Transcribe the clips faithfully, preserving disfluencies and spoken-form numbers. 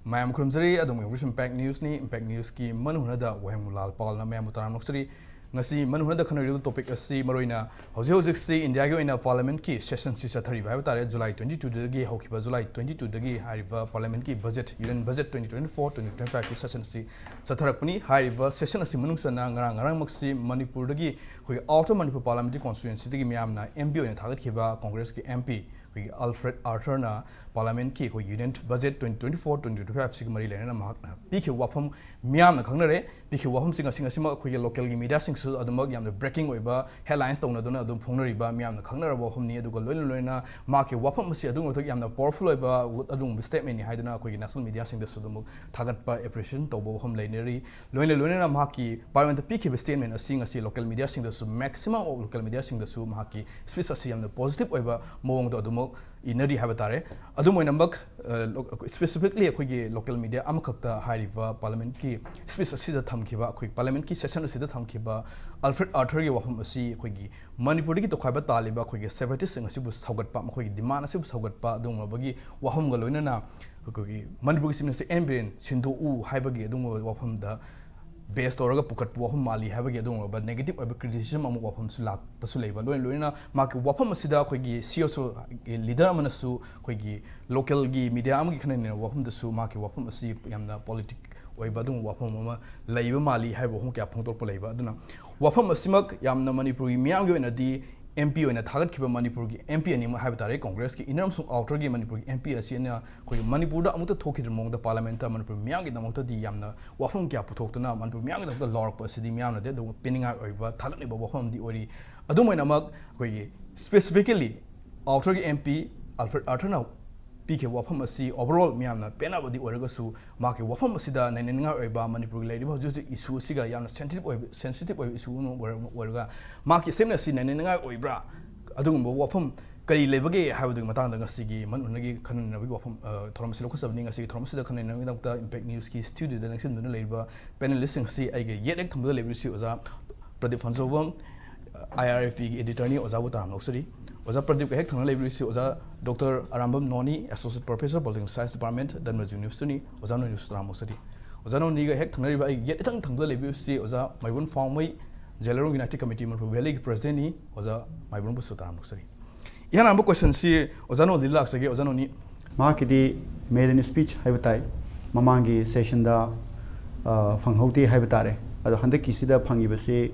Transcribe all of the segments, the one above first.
ꯃꯌꯥꯝ ꯈꯨꯔꯨꯝꯖꯔꯤ꯫ ꯑꯗꯣꯝꯒꯤ ꯍꯧꯔꯛꯏꯁꯤ Impact Newsꯅꯤ꯫ Impact Newsꯀꯤ ꯃꯅꯨꯡ ꯍꯨꯠꯅꯗ ꯋꯥꯍꯦꯡꯕꯝ ꯂꯥꯜꯄꯥꯜꯅ ꯃꯌꯥꯝꯕꯨ ꯇꯔꯥꯝꯅ ꯑꯣꯛꯆꯔꯤ꯫ ꯉꯁꯤ ꯃꯅꯨꯡ ꯍꯨꯠꯅꯗ ꯈꯟꯅꯔꯤꯕ topic ꯑꯁꯤ ꯃꯔꯨꯑꯣꯏꯅ ꯍꯧꯖꯤꯛ ꯍꯧꯖꯤꯛꯁꯤ ꯏꯟꯗꯤꯌꯥꯒꯤ ꯑꯣꯏꯅ parliamentꯀꯤ sessionꯁꯤ ꯆꯠꯊꯔꯤꯕ ꯍꯥꯏꯕ ꯇꯥꯔꯦ꯫ July twenty twoꯗꯒꯤ ꯍꯧꯈꯤꯕ, July twenty twoꯗꯒꯤ ꯍꯥꯏꯔꯤꯕ parliamentꯀꯤ budget, union budget twenty twenty four twenty twenty fiveꯀꯤ sessionꯁꯤ ꯆꯠꯊꯔꯛꯄꯅꯤ꯫ ꯍꯥꯏꯔꯤꯕ session ꯑꯁꯤ ꯃꯅꯨꯡ ꯆꯟꯅ ꯉꯔꯥꯡ ꯉꯔꯥꯡꯃꯛꯁꯤ ꯃꯅꯤꯄꯨꯔꯗꯒꯤ, ꯑꯩꯈꯣꯏꯒꯤ Outer Manipur Parliamentary Constituencyꯗꯒꯤ ꯃꯤꯌꯥꯝꯅ MP ꯑꯣꯏꯅ ꯊꯥꯒꯠꯈꯤꯕ Congressꯀꯤ MP ꯑꯩꯈꯣꯏꯒꯤ Alfred Arthurꯅ parliamentꯀꯤ ꯑꯩꯈꯣꯏ union budget twenty twenty four twenty twenty fiveꯁꯤꯒ ꯃꯔꯤ ꯂꯩꯅꯅ ꯃꯍꯥꯛꯅ ꯄꯤꯈꯤꯕ ꯋꯥꯐꯝ ꯃꯤꯌꯥꯝꯅ ꯈꯪꯅꯔꯦ꯫ ꯄꯤꯈꯤꯕ ꯋꯥꯐꯝꯁꯤ ꯉꯁꯤ ꯉꯁꯤꯃꯛ ꯑꯩꯈꯣꯏꯒꯤ localꯒꯤ mediaꯁꯤꯡꯁꯨ ꯑꯗꯨꯃꯛ ꯌꯥꯝꯅ breaking ꯑꯣꯏꯕ headlines ꯇꯧꯅꯗꯨꯅ ꯑꯗꯨꯝ ꯐꯣꯡꯅꯔꯤꯕ ꯃꯤꯌꯥꯝꯅ ꯈꯪꯅꯔꯕ ꯋꯥꯐꯝꯅꯤ꯫ ꯑꯗꯨꯒ ꯂꯣꯏꯅ ꯂꯣꯏꯅꯅ ꯃꯍꯥꯛꯀꯤ ꯋꯥꯐꯝ ꯑꯁꯤ ꯑꯗꯨꯛꯀꯤ ꯃꯇꯤꯛ ꯌꯥꯝꯅ powerful ꯑꯣꯏꯕ ꯑꯗꯨꯒꯨꯝꯕ statementꯅꯤ ꯍꯥꯏꯗꯨꯅ ꯑꯩꯈꯣꯏꯒꯤ national mediaꯁꯤꯡꯗꯁꯨ ꯑꯗꯨꯃꯛ ꯊꯥꯒꯠꯄ, appreciation ꯇꯧꯕ ꯋꯥꯐꯝ ꯂꯩꯅꯔꯤ꯫ ꯂꯣꯏꯅ ꯂꯣꯏꯅꯅ ꯃꯍꯥꯛꯀꯤ parliamentꯇ ꯄꯤꯈꯤꯕ statement ꯑꯁꯤ ꯉꯁꯤ local mediaꯁꯤꯡꯗꯁꯨ, maximum of local mediaꯁꯤꯡꯗꯁꯨ ꯃꯍꯥꯛꯀꯤ speech ꯑꯁꯤ ꯌꯥꯝꯅ positive ꯑꯣꯏꯕ ꯃꯑꯣꯡꯗ ꯑꯗꯨꯃꯛ ꯏꯅꯔꯤ ꯍꯥꯏꯕ ꯇꯥꯔꯦ꯫ ꯑꯗꯨꯝ ꯑꯣꯏꯅꯃꯛ, ꯑ, lo-, specifically ꯑꯩꯈꯣꯏꯒꯤ local media ꯑꯃꯈꯛꯇ ꯍꯥꯏꯔꯤꯕ parliamentꯀꯤ speech ꯑꯁꯤꯗ ꯊꯝꯈꯤꯕ, ꯑꯩꯈꯣꯏ parliamentꯀꯤ session ꯑꯁꯤꯗ ꯊꯝꯈꯤꯕ Alfred Arthurꯒꯤ ꯋꯥꯐꯝ ꯑꯁꯤ ꯑꯩꯈꯣꯏꯒꯤ ꯃꯅꯤꯄꯨꯔꯗꯒꯤ ꯇꯣꯈꯥꯏꯕ ꯇꯥꯜꯂꯤꯕ ꯑꯩꯈꯣꯏꯒꯤ separatistꯁꯤꯡ ꯑꯁꯤꯕꯨ ꯁꯧꯒꯠꯄ, ꯃꯈꯣꯏꯒꯤ demand ꯑꯁꯤꯕꯨ ꯁꯧꯒꯠꯄ ꯑꯗꯨꯒꯨꯝꯂꯕꯒꯤ ꯋꯥꯐꯝꯒ ꯂꯣꯏꯅꯅ ꯑꯩꯈꯣꯏꯒꯤ ꯃꯅꯤꯄꯨꯔꯒꯤ Chief Minister N ꯕꯤꯔꯦꯟ ꯁꯤꯟꯗꯣꯛꯎ ꯍꯥꯏꯕꯒꯤ ꯑꯗꯨꯒꯨꯝꯂꯕ ꯋꯥꯐꯝꯗ base ꯇꯧꯔꯒ ꯄꯨꯈꯠꯄ ꯋꯥꯐꯝ ꯃꯥꯜꯂꯤ ꯍꯥꯏꯕꯒꯤ ꯑꯗꯨꯒꯨꯝꯂꯕ negative ꯑꯣꯏꯕ criticism ꯑꯃ ꯋꯥꯐꯝꯁꯨ ꯂꯥꯛꯄꯁꯨ ꯂꯩꯕ꯫ ꯂꯣꯏꯅ ꯂꯣꯏꯅꯅ ꯃꯍꯥꯛꯀꯤ ꯋꯥꯐꯝ ꯑꯁꯤꯗ ꯑꯩꯈꯣꯏꯒꯤ CSOꯒꯤ leader ꯑꯃꯅꯁꯨ ꯑꯩꯈꯣꯏꯒꯤ localꯒꯤ media ꯑꯃꯒꯤ ꯈꯟꯅ ꯅꯩꯅꯕ ꯋꯥꯐꯝꯗꯁꯨ ꯃꯍꯥꯛꯀꯤ ꯋꯥꯐꯝ ꯑꯁꯤ ꯌꯥꯝꯅ politic ꯑꯣꯏꯕ ꯑꯗꯨꯒꯨꯝꯕ ꯋꯥꯐꯝ ꯑꯃ ꯂꯩꯕ ꯃꯥꯜꯂꯤ ꯍꯥꯏꯕ ꯋꯥꯐꯝ ꯀꯌꯥ ꯐꯣꯡꯗꯣꯛꯄ ꯂꯩꯕ꯫ ꯑꯗꯨꯅ ꯋꯥꯐꯝ ꯑꯁꯤꯃꯛ ꯌꯥꯝꯅ ꯃꯅꯤꯄꯨꯔꯒꯤ ꯃꯤꯌꯥꯝꯒꯤ ꯑꯣꯏꯅꯗꯤ MP ꯑꯣꯏꯅ ꯊꯥꯒꯠꯈꯤꯕ ꯃꯅꯤꯄꯨꯔꯒꯤ MP ꯑꯅꯤꯃꯛ ꯍꯥꯏꯕ ꯇꯥꯔꯦ, Congressꯀꯤ inner ꯑꯃꯁꯨꯡ outerꯒꯤ ꯃꯅꯤꯄꯨꯔꯒꯤ MP ꯑꯁꯤ ꯑꯩꯅ ꯑꯩꯈꯣꯏꯒꯤ ꯃꯅꯤꯄꯨꯔꯗ ꯑꯃꯨꯛꯇ ꯊꯣꯛꯈꯤꯗ꯭ꯔꯕ ꯃꯑꯣꯡꯗ parliamentꯇ ꯃꯅꯤꯄꯨꯔ ꯃꯤꯌꯥꯝꯒꯤꯗꯃꯛꯇꯗꯤ ꯌꯥꯝꯅ ꯋꯥꯐꯝ ꯀꯌꯥ ꯄꯨꯊꯣꯛꯇꯨꯅ ꯃꯅꯤꯄꯨꯔ ꯃꯤꯌꯥꯝꯒꯤꯗꯃꯛꯇ ꯂꯥꯎꯔꯛꯄ ꯑꯁꯤꯗꯤ ꯃꯤꯌꯥꯝꯅꯗꯤ ꯑꯗꯨꯝ ꯄꯦꯟꯅꯤꯡꯉꯥꯏ ꯑꯣꯏꯕ, ꯊꯥꯒꯠꯅꯤꯡꯕ ꯋꯥꯐꯝ ꯑꯃꯗꯤ ꯑꯣꯏꯔꯤ꯫ ꯑꯗꯨꯝ ꯑꯣꯏꯅꯃꯛ ꯑꯩꯈꯣꯏꯒꯤ specifically outerꯒꯤ MP Alfred Arthurꯅ ꯄꯤꯈꯤꯕ ꯋꯥꯐꯝ ꯑꯁꯤ overall ꯃꯤꯌꯥꯝꯅ ꯄꯦꯟꯅꯕꯗꯤ ꯑꯣꯏꯔꯒꯁꯨ, ꯃꯍꯥꯛꯀꯤ ꯋꯥꯐꯝ ꯑꯁꯤꯗ ꯅꯩꯅꯅꯤꯡꯉꯥꯏ ꯑꯣꯏꯕ ꯃꯅꯤꯄꯨꯔꯒꯤ ꯂꯩꯔꯤꯕ ꯍꯧꯖꯤꯛ ꯍꯧꯖꯤꯛ issue ꯑꯁꯤꯒ ꯌꯥꯝꯅ sensitive ꯑꯣꯏꯕ, sensitive ꯑꯣꯏꯕ issue ꯑꯃ ꯑꯣꯏꯔ-, ꯑꯣꯏꯔꯒ ꯃꯍꯥꯛꯀꯤ statement ꯑꯁꯤ ꯅꯩꯅꯅꯤꯡꯉꯥꯏ ꯑꯣꯏꯕ꯭ꯔꯥ, ꯑꯗꯨꯒꯨꯝꯕ ꯋꯥꯐꯝ ꯀꯔꯤ ꯂꯩꯕꯒꯦ ꯍꯥꯏꯕꯗꯨꯒꯤ ꯃꯇꯥꯡꯗ ꯉꯁꯤꯒꯤ ꯃꯅꯨꯡꯒꯤ ꯈꯟꯅ ꯅꯩꯅꯕꯒꯤ ꯋꯥꯐꯝ, ꯑ, ꯊꯧꯔꯝ ꯑꯁꯤ ꯂꯧꯈꯠꯆꯕꯅꯤ꯫ ꯉꯁꯤꯒꯤ ꯊꯧꯔꯝ ꯑꯁꯤꯗ ꯈꯟꯅ ꯅꯩꯅꯕꯒꯤꯗꯃꯛꯇ Impact Newsꯀꯤ studioꯗ ꯂꯦꯡꯁꯤꯟꯗꯨꯅ ꯂꯩꯔꯤꯕ panelistꯁꯤꯡ ꯑꯁꯤ ꯑꯩꯒꯤ ꯌꯦꯠ ꯍꯦꯛ ꯊꯪꯕꯗ ꯂꯩꯕꯤꯔꯤꯁꯤ ꯑꯣꯖꯥ ꯄ꯭ꯔꯗꯤꯞ ꯐꯟꯖꯧꯕꯝ, IRFAꯒꯤ editorꯅꯤ, ꯑꯣꯖꯥꯕꯨ ꯇꯔꯥꯝꯅ ꯑꯣꯛꯆꯔꯤ꯫ ꯑꯣꯖꯥ ꯄ꯭ꯔꯗꯤꯞꯀ ꯍꯦꯛ ꯊꯪꯅ ꯂꯩꯕꯤꯔꯤꯁꯤ ꯑꯣꯖꯥ ꯗꯣꯛꯇꯔ ꯑꯔꯥꯝꯕꯝ ꯅꯣꯅꯤ, Associate Professor, Political Science Department, ꯙꯔꯃꯖꯤꯕꯤ University꯫ ꯑꯣꯖꯥ ꯅꯣꯅꯤꯁꯨ ꯇꯔꯥꯝꯅ ꯑꯣꯛꯆꯔꯤ꯫ ꯑꯣꯖꯥ ꯅꯣꯅꯤꯒ ꯍꯦꯛ ꯊꯪꯅꯔꯤꯕ ꯑꯩꯒꯤ ꯌꯦꯠ ꯏꯊꯪ ꯊꯪꯕꯗ ꯂꯩꯕꯤꯔꯤꯁꯤ ꯑꯣꯖꯥ ꯃꯥꯏꯕꯝ ꯐꯥꯎꯃꯩ, ꯖꯦꯂꯔꯣꯡ United Committee ꯃꯅꯤꯄꯨꯔ Valley ꯒꯤ President ꯅꯤ꯫ ꯑꯣꯖꯥ ꯃꯥꯏꯕꯝꯕꯨꯁꯨ ꯇꯔꯥꯝꯅ ꯑꯣꯛꯆꯔꯤ꯫ ꯏꯍꯥꯟ ꯍꯥꯟꯕ question ꯁꯤ ꯑꯣꯖꯥ ꯅꯣꯅꯤꯗ ꯂꯥꯛꯆꯒꯦ꯫ ꯑꯣꯖꯥ ꯅꯣꯅꯤ, ꯃꯍꯥꯛꯀꯤꯗꯤ maiden speech ꯍꯥꯏꯕ ꯇꯥꯏ, ꯃꯃꯥꯡꯒꯤ session ꯗ, ꯑ, ꯐꯪꯍꯧꯗꯦ ꯍꯥꯏꯕ ꯇꯥꯔꯦ꯫ ꯑꯗꯣ ꯍꯟꯗꯛꯀꯤꯁꯤꯗ ꯐꯪꯉꯤꯕꯁꯤ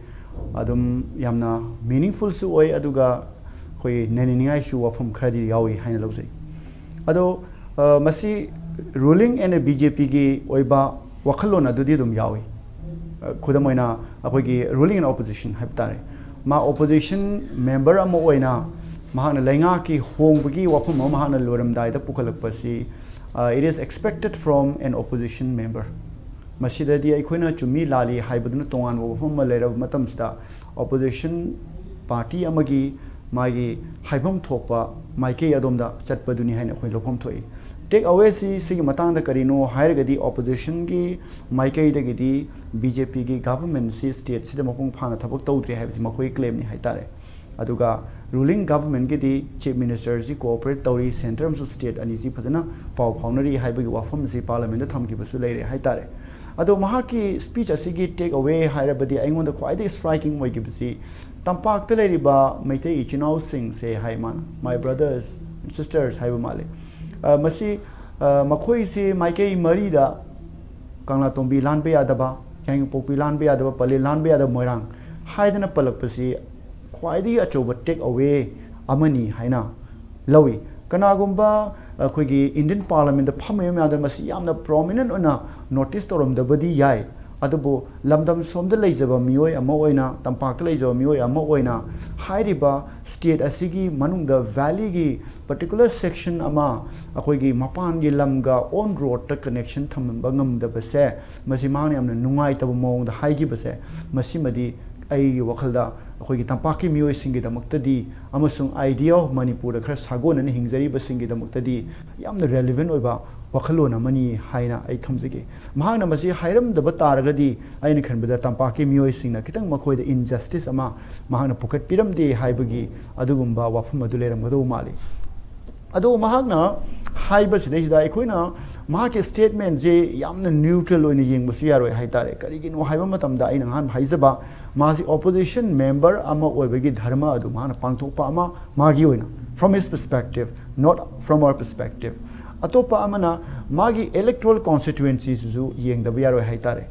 ꯑꯗꯨꯝ ꯌꯥꯝꯅ meaningful ꯁꯨ ꯑꯣꯏ, ꯑꯗꯨꯒ ꯑꯩꯈꯣꯏ ꯅꯩꯅꯅꯤꯡꯉꯥꯏꯁꯨ ꯋꯥꯐꯝ ꯈꯔꯗꯤ ꯌꯥꯎꯏ ꯍꯥꯏꯅ ꯂꯧꯖꯩ꯫ ꯑꯗꯣ, ꯑ, ꯃꯁꯤ ruling and B J P ꯒꯤ ꯑꯣꯏꯕ ꯋꯥꯈꯜꯂꯣꯟ ꯑꯗꯨꯗꯤ ꯑꯗꯨꯝ ꯌꯥꯎꯏ꯫ ꯑ, ꯈꯨꯗꯝ ꯑꯣꯏꯅ ꯑꯩꯈꯣꯏꯒꯤ ruling and opposition ꯍꯥꯏꯕ ꯇꯥꯔꯦ, ꯃꯥ opposition member ꯑꯃ ꯑꯣꯏꯅ ꯃꯍꯥꯛꯅ ꯂꯩꯉꯥꯛꯀꯤ ꯍꯣꯡꯕꯒꯤ ꯋꯥꯐꯝ ꯑꯃ ꯃꯍꯥꯛꯅ ꯂꯣꯏꯔꯝꯗꯥꯏꯗ ꯄꯨꯈꯠꯂꯛꯄꯁꯤ, ꯑ, it is expected from an opposition member꯫ ꯃꯁꯤꯗꯗꯤ ꯑꯩꯈꯣꯏꯅ ꯆꯨꯝꯃꯤ ꯂꯥꯜꯂꯤ ꯍꯥꯏꯕꯗꯨꯅ ꯇꯣꯉꯥꯟꯕ ꯋꯥꯐꯝ ꯑꯃ ꯂꯩꯔꯕ ꯃꯇꯝꯁꯤꯗ, opposition party ꯑꯃꯒꯤ ꯃꯥꯒꯤ ꯍꯥꯏꯐꯝ ꯊꯣꯛꯄ ꯃꯥꯏꯀꯩ ꯑꯗꯣꯝꯗ ꯆꯠꯄꯗꯨꯅꯤ ꯍꯥꯏꯅ ꯑꯩꯈꯣꯏ ꯂꯧꯐꯝ ꯊꯣꯛꯏ꯫ Take away ꯁꯤ ꯁꯤꯒꯤ ꯃꯇꯥꯡꯗ ꯀꯔꯤꯅꯣ ꯍꯥꯏꯔꯒꯗꯤ, opposition ꯒꯤ ꯃꯥꯏꯀꯩꯗꯒꯤꯗꯤ B J P ꯒꯤ government ꯁꯤ state ꯁꯤꯗ ꯃꯄꯨꯡ ꯐꯥꯅ ꯊꯕꯛ ꯇꯧꯗ꯭ꯔꯤ ꯍꯥꯏꯕꯁꯤ ꯃꯈꯣꯏꯒꯤ claim ꯅꯤ ꯍꯥꯏꯇꯥꯔꯦ꯫ ꯑꯗꯨꯒ ruling government ꯒꯤꯗꯤ Chief Minister ꯁꯤ cooperate ꯇꯧꯔꯤ, centre ꯑꯃꯁꯨꯡ state ꯑꯅꯤꯁꯤ ꯐꯖꯅ ꯄꯥꯎ ꯐꯥꯎꯅꯔꯤ ꯍꯥꯏꯕꯒꯤ ꯋꯥꯐꯝ ꯑꯁꯤ parliament ꯗ ꯊꯝꯈꯤꯕꯁꯨ ꯂꯩꯔꯦ ꯍꯥꯏꯇꯥꯔꯦ꯫ ꯑꯗꯣ ꯃꯍꯥꯛꯀꯤ speech ꯑꯁꯤꯒꯤ take away ꯍꯥꯏꯔꯕꯗꯤ ꯑꯩꯉꯣꯟꯗ ꯈ꯭ꯋꯥꯏꯗꯒꯤ striking ꯑꯣꯏꯈꯤꯕꯁꯤ, ꯇꯝꯄꯥꯛꯇ ꯂꯩꯔꯤꯕ ꯃꯩꯇꯩ ꯏꯆꯤꯟ ꯏꯅꯥꯎꯁꯤꯡꯁꯦ ꯍꯥꯏ ꯃꯥꯅ, my brothers and sisters ꯍꯥꯏꯕ ꯃꯥꯜꯂꯤ꯫ ꯑ, ꯃꯁꯤ, ꯑ, ꯃꯈꯣꯏꯁꯤ ꯃꯥꯏꯀꯩ ꯃꯔꯤꯗ, ꯀꯪꯂꯥꯇꯣꯡꯕꯤ ꯂꯥꯟꯕ ꯌꯥꯗꯕ, ꯌꯥꯏꯉꯪꯄꯣꯛꯄꯤ ꯂꯥꯟꯕ ꯌꯥꯗꯕ, ꯄꯂꯦꯜ ꯂꯥꯟꯕ ꯌꯥꯗꯕ ꯃꯣꯏꯔꯥꯡ ꯍꯥꯏꯗꯅ ꯄꯜꯂꯛꯄꯁꯤ ꯈ꯭ꯋꯥꯏꯗꯒꯤ ꯑꯆꯧꯕ take away ꯑꯃꯅꯤ ꯍꯥꯏꯅ ꯂꯧꯏ꯫ ꯀꯅꯥꯒꯨꯝꯕ ꯑꯩꯈꯣꯏꯒꯤ Indian parliament ꯇ ꯐꯝꯃꯤꯕ ꯃꯌꯥꯝꯗ ꯃꯁꯤ ꯌꯥꯝꯅ prominent ꯑꯣꯏꯅ notice ꯇꯧꯔꯝꯗꯕꯗꯤ ꯌꯥꯏ, ꯑꯗꯨꯕꯨ ꯂꯝꯗꯝ ꯁꯣꯝꯗ ꯂꯩꯖꯕ ꯃꯤꯑꯣꯏ ꯑꯃ ꯑꯣꯏꯅ, ꯇꯝꯄꯥꯛꯇ ꯂꯩꯖꯕ ꯃꯤꯑꯣꯏ ꯑꯃ ꯑꯣꯏꯅ, ꯍꯥꯏꯔꯤꯕ state ꯑꯁꯤꯒꯤ ꯃꯅꯨꯡꯗ valley ꯒꯤ particular section ꯑꯃ ꯑꯩꯈꯣꯏꯒꯤ ꯃꯄꯥꯟꯒꯤ ꯂꯝꯒ on road ꯇ connection ꯊꯝꯕ ꯉꯝꯗꯕꯁꯦ, ꯃꯁꯤ ꯃꯍꯥꯛꯅ ꯌꯥꯝꯅ ꯅꯨꯡꯉꯥꯏꯇꯕ ꯃꯑꯣꯡꯗ ꯍꯥꯏꯈꯤꯕꯁꯦ, ꯃꯁꯤꯃꯗꯤ ꯑꯩꯒꯤ ꯋꯥꯈꯜꯗ ꯑꯩꯈꯣꯏꯒꯤ ꯇꯝꯄꯥꯛꯀꯤ ꯃꯤꯑꯣꯏꯁꯤꯡꯒꯤꯗꯃꯛꯇꯗꯤ ꯑꯃꯁꯨꯡ idea of ꯃꯅꯤꯄꯨꯔꯗ ꯈꯔ ꯁꯥꯒꯣꯟꯅꯅ ꯍꯤꯡꯖꯔꯤꯕꯁꯤꯡꯒꯤꯗꯃꯛꯇꯗꯤ ꯌꯥꯝꯅ relevant ꯑꯣꯏꯕ ꯋꯥꯈꯜꯂꯣꯟ ꯑꯃꯅꯤ ꯍꯥꯏꯅ ꯑꯩ ꯊꯝꯖꯒꯦ꯫ ꯃꯍꯥꯛꯅ ꯃꯁꯤ ꯍꯥꯏꯔꯝꯗꯕ ꯇꯥꯔꯒꯗꯤ ꯑꯩꯅ ꯈꯟꯕꯗ ꯇꯝꯄꯥꯛꯀꯤ ꯃꯤꯑꯣꯏꯁꯤꯡꯅ ꯈꯤꯇꯪ ꯃꯈꯣꯏꯗ injustice ꯑꯃ ꯃꯍꯥꯛꯅ ꯄꯨꯈꯠꯄꯤꯔꯝꯗꯦ ꯍꯥꯏꯕꯒꯤ ꯑꯗꯨꯒꯨꯝꯕ ꯋꯥꯐꯝ ꯑꯗꯨ ꯂꯩꯔꯝꯒꯗꯧꯕ ꯃꯥꯜꯂꯤ꯫ ꯑꯗꯣ ꯃꯍꯥꯛꯅ ꯍꯥꯏꯕꯁꯤꯗꯩꯁꯤꯗ ꯑꯩꯈꯣꯏꯅ ꯃꯍꯥꯛꯀꯤ statementꯁꯦ ꯌꯥꯝꯅ neutral ꯑꯣꯏꯅ ꯌꯦꯡꯕꯁꯨ ꯌꯥꯔꯣꯏ ꯍꯥꯏꯇꯥꯔꯦ꯫ ꯀꯔꯤꯒꯤꯅꯣ ꯍꯥꯏꯕ ꯃꯇꯝꯗ ꯑꯩꯅ ꯉꯍꯥꯟ ꯍꯥꯏꯖꯕ ꯃꯥꯁꯤ opposition member ꯑꯃ ꯑꯣꯏꯕꯒꯤ ꯙꯔꯃ ꯑꯗꯨ ꯃꯍꯥꯛꯅ ꯄꯥꯡꯊꯣꯛꯄ ꯑꯃ ꯃꯥꯒꯤ ꯑꯣꯏꯅ, from his perspective, not from our perspective꯫ ꯑꯇꯣꯞꯄ ꯑꯃꯅ ꯃꯥꯒꯤ electoral constituencyꯁꯤꯁꯨ ꯌꯦꯡꯗꯕ ꯌꯥꯔꯣꯏ ꯍꯥꯏꯇꯥꯔꯦ꯫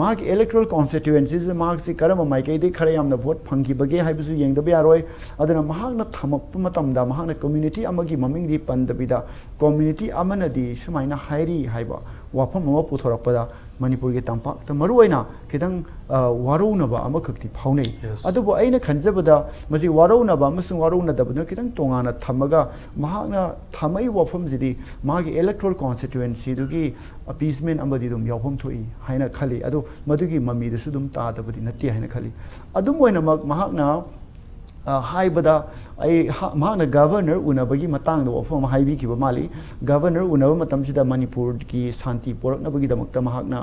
ꯃꯍꯥꯛꯀꯤ electoral constituencyꯁꯤꯗ ꯃꯍꯥꯛꯁꯤ ꯀꯔꯝꯕ ꯃꯥꯏꯀꯩꯗꯒꯤ ꯈꯔ ꯌꯥꯝꯅ vote ꯐꯪꯈꯤꯕꯒꯦ ꯍꯥꯏꯕꯁꯨ ꯌꯦꯡꯗꯕ ꯌꯥꯔꯣꯏ꯫ ꯑꯗꯨꯅ ꯃꯍꯥꯛꯅ ꯊꯝꯃꯛꯄ ꯃꯇꯝꯗ ꯃꯍꯥꯛꯅ community ꯑꯃꯒꯤ ꯃꯃꯤꯡꯗꯤ ꯄꯟꯗꯕꯤꯗ community ꯑꯃꯅꯗꯤ ꯁꯨꯃꯥꯏꯅ ꯍꯥꯏꯔꯤ ꯍꯥꯏꯕ ꯋꯥꯐꯝ ꯑꯃ ꯄꯨꯊꯣꯔꯛꯄꯗ ꯃꯅꯤꯄꯨꯔꯒꯤ ꯇꯝꯄꯥꯛꯇ ꯃꯔꯨꯑꯣꯏꯅ ꯈꯤꯇꯪ, ꯑ, ꯋꯥꯔꯧꯅꯕ ꯑꯃꯈꯛꯇꯤ ꯐꯥꯎꯅꯩ꯫ Yes. ꯑꯗꯨꯕꯨ ꯑꯩꯅ ꯈꯟꯖꯕꯗ ꯃꯁꯤ ꯋꯥꯔꯧꯅꯕ ꯑꯃꯁꯨꯡ ꯋꯥꯔꯧꯅꯗꯕꯗꯨꯅ ꯈꯤꯇꯪ ꯇꯣꯉꯥꯟꯅ ꯊꯝꯃꯒ ꯃꯍꯥꯛꯅ ꯊꯝꯃꯛꯏ ꯋꯥꯐꯝꯁꯤꯗꯤ ꯃꯥꯒꯤ electoral constituencyꯗꯨꯒꯤ appeasement ꯑꯃꯗꯤ ꯑꯗꯨꯝ ꯌꯥꯎꯐꯝ ꯊꯣꯛꯏ ꯍꯥꯏꯅ ꯈꯜꯂꯤ꯫ ꯑꯗꯨ ꯃꯗꯨꯒꯤ ꯃꯃꯤꯗꯁꯨ ꯑꯗꯨꯝ ꯇꯥꯗꯕꯗꯤ ꯅꯠꯇꯦ ꯍꯥꯏꯅ ꯈꯜꯂꯤ꯫ ꯑꯗꯨꯝ ꯑꯣꯏꯅꯃꯛ ꯃꯍꯥꯛꯅ, ꯑ, ꯍꯥꯏꯕꯗ ꯑꯩ ꯍ-, ꯃꯍꯥꯛꯅ governor ꯎꯅꯕꯒꯤ ꯃꯇꯥꯡꯗ ꯋꯥꯐꯝ ꯑꯃ ꯍꯥꯏꯕꯤꯈꯤꯕ ꯃꯥꯜꯂꯤ꯫ Governor ꯎꯅꯕ ꯃꯇꯝꯁꯤꯗ ꯃꯅꯤꯄꯨꯔꯒꯤ ꯁꯥꯟꯇꯤ ꯄꯣꯔꯛꯅꯕꯒꯤꯗꯃꯛꯇ ꯃꯍꯥꯛꯅ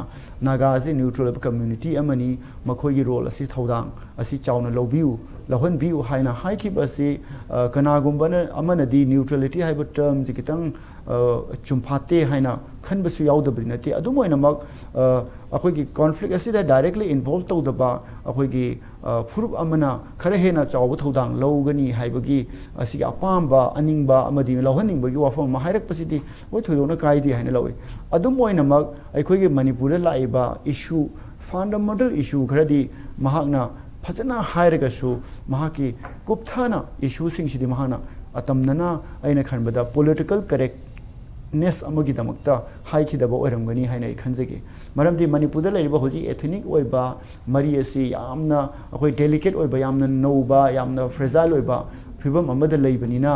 ꯅꯥꯒꯥꯁꯤ neutral ꯑꯣꯏꯕ community ꯑꯃꯅꯤ, ꯃꯈꯣꯏꯒꯤ role ꯑꯁꯤ ꯊꯧꯗꯥꯡ ꯑꯁꯤ ꯆꯥꯎꯅ ꯂꯧꯕꯤꯌꯨ, ꯂꯧꯍꯟꯕꯤꯌꯨ ꯍꯥꯏꯅ ꯍꯥꯏꯈꯤꯕ ꯑꯁꯤ, ꯑ, ꯀꯅꯥꯒꯨꯝꯕꯅ ꯑꯃꯅꯗꯤ neutrality ꯍꯥꯏꯕ termꯁꯤ ꯈꯤꯇꯪ, ꯑ, ꯆꯨꯝꯐꯥꯠꯇꯦ ꯍꯥꯏꯅ ꯈꯟꯕꯁꯨ ꯌꯥꯎꯗꯕꯗꯤ ꯅꯠꯇꯦ꯫ ꯑꯗꯨꯝ ꯑꯣꯏꯅꯃꯛ, ꯑ, ꯑꯩꯈꯣꯏꯒꯤ conflict ꯑꯁꯤꯗ directly involve ꯇꯧꯗꯕ ꯑꯩꯈꯣꯏꯒꯤ, ꯑ, ꯐꯨꯔꯨꯞ ꯑꯃꯅ ꯈꯔ ꯍꯦꯟꯅ ꯆꯥꯎꯕ ꯊꯧꯗꯥꯡ ꯂꯧꯒꯅꯤ ꯍꯥꯏꯕꯒꯤ ꯑꯁꯤꯒꯤ ꯑꯄꯥꯝꯕ, ꯑꯅꯤꯡꯕ ꯑꯃꯗꯤ ꯂꯧꯍꯟꯅꯤꯡꯕꯒꯤ ꯋꯥꯐꯝ ꯑꯃ ꯍꯥꯏꯔꯛꯄꯁꯤꯗꯤ ꯍꯣꯏ ꯊꯣꯏꯗꯣꯛꯅ ꯀꯥꯏꯗꯦ ꯍꯥꯏꯅ ꯂꯧꯏ꯫ ꯑꯗꯨꯝ ꯑꯣꯏꯅꯃꯛ ꯑꯩꯈꯣꯏꯒꯤ ꯃꯅꯤꯄꯨꯔꯗ ꯂꯥꯛꯏꯕ issue, fundamental issue ꯈꯔꯗꯤ ꯃꯍꯥꯛꯅ ꯐꯖꯅ ꯍꯥꯏꯔꯒꯁꯨ ꯃꯍꯥꯛꯀꯤ ꯀꯨꯞꯊꯅ issueꯁꯤꯡꯁꯤꯗꯤ ꯃꯍꯥꯛꯅ ꯑꯇꯝꯅꯅ ꯑꯩꯅ ꯈꯟꯕꯗ political correctness ꯑꯃꯒꯤꯗꯃꯛꯇ ꯍꯥꯏꯈꯤꯗꯕ ꯑꯣꯏꯔꯝꯒꯅꯤ ꯍꯥꯏꯅ ꯑꯩ ꯈꯟꯖꯒꯦ꯫ ꯃꯔꯝꯗꯤ ꯃꯅꯤꯄꯨꯔꯗ ꯂꯩꯔꯤꯕ ꯍꯧꯖꯤꯛ ethnic ꯑꯣꯏꯕ ꯃꯔꯤ ꯑꯁꯤ ꯌꯥꯝꯅ ꯑꯩꯈꯣꯏ delicate ꯑꯣꯏꯕ, ꯌꯥꯝꯅ ꯅꯧꯕ, ꯌꯥꯝꯅ fragile ꯑꯣꯏꯕ ꯐꯤꯕꯝ ꯑꯃꯗ ꯂꯩꯕꯅꯤꯅ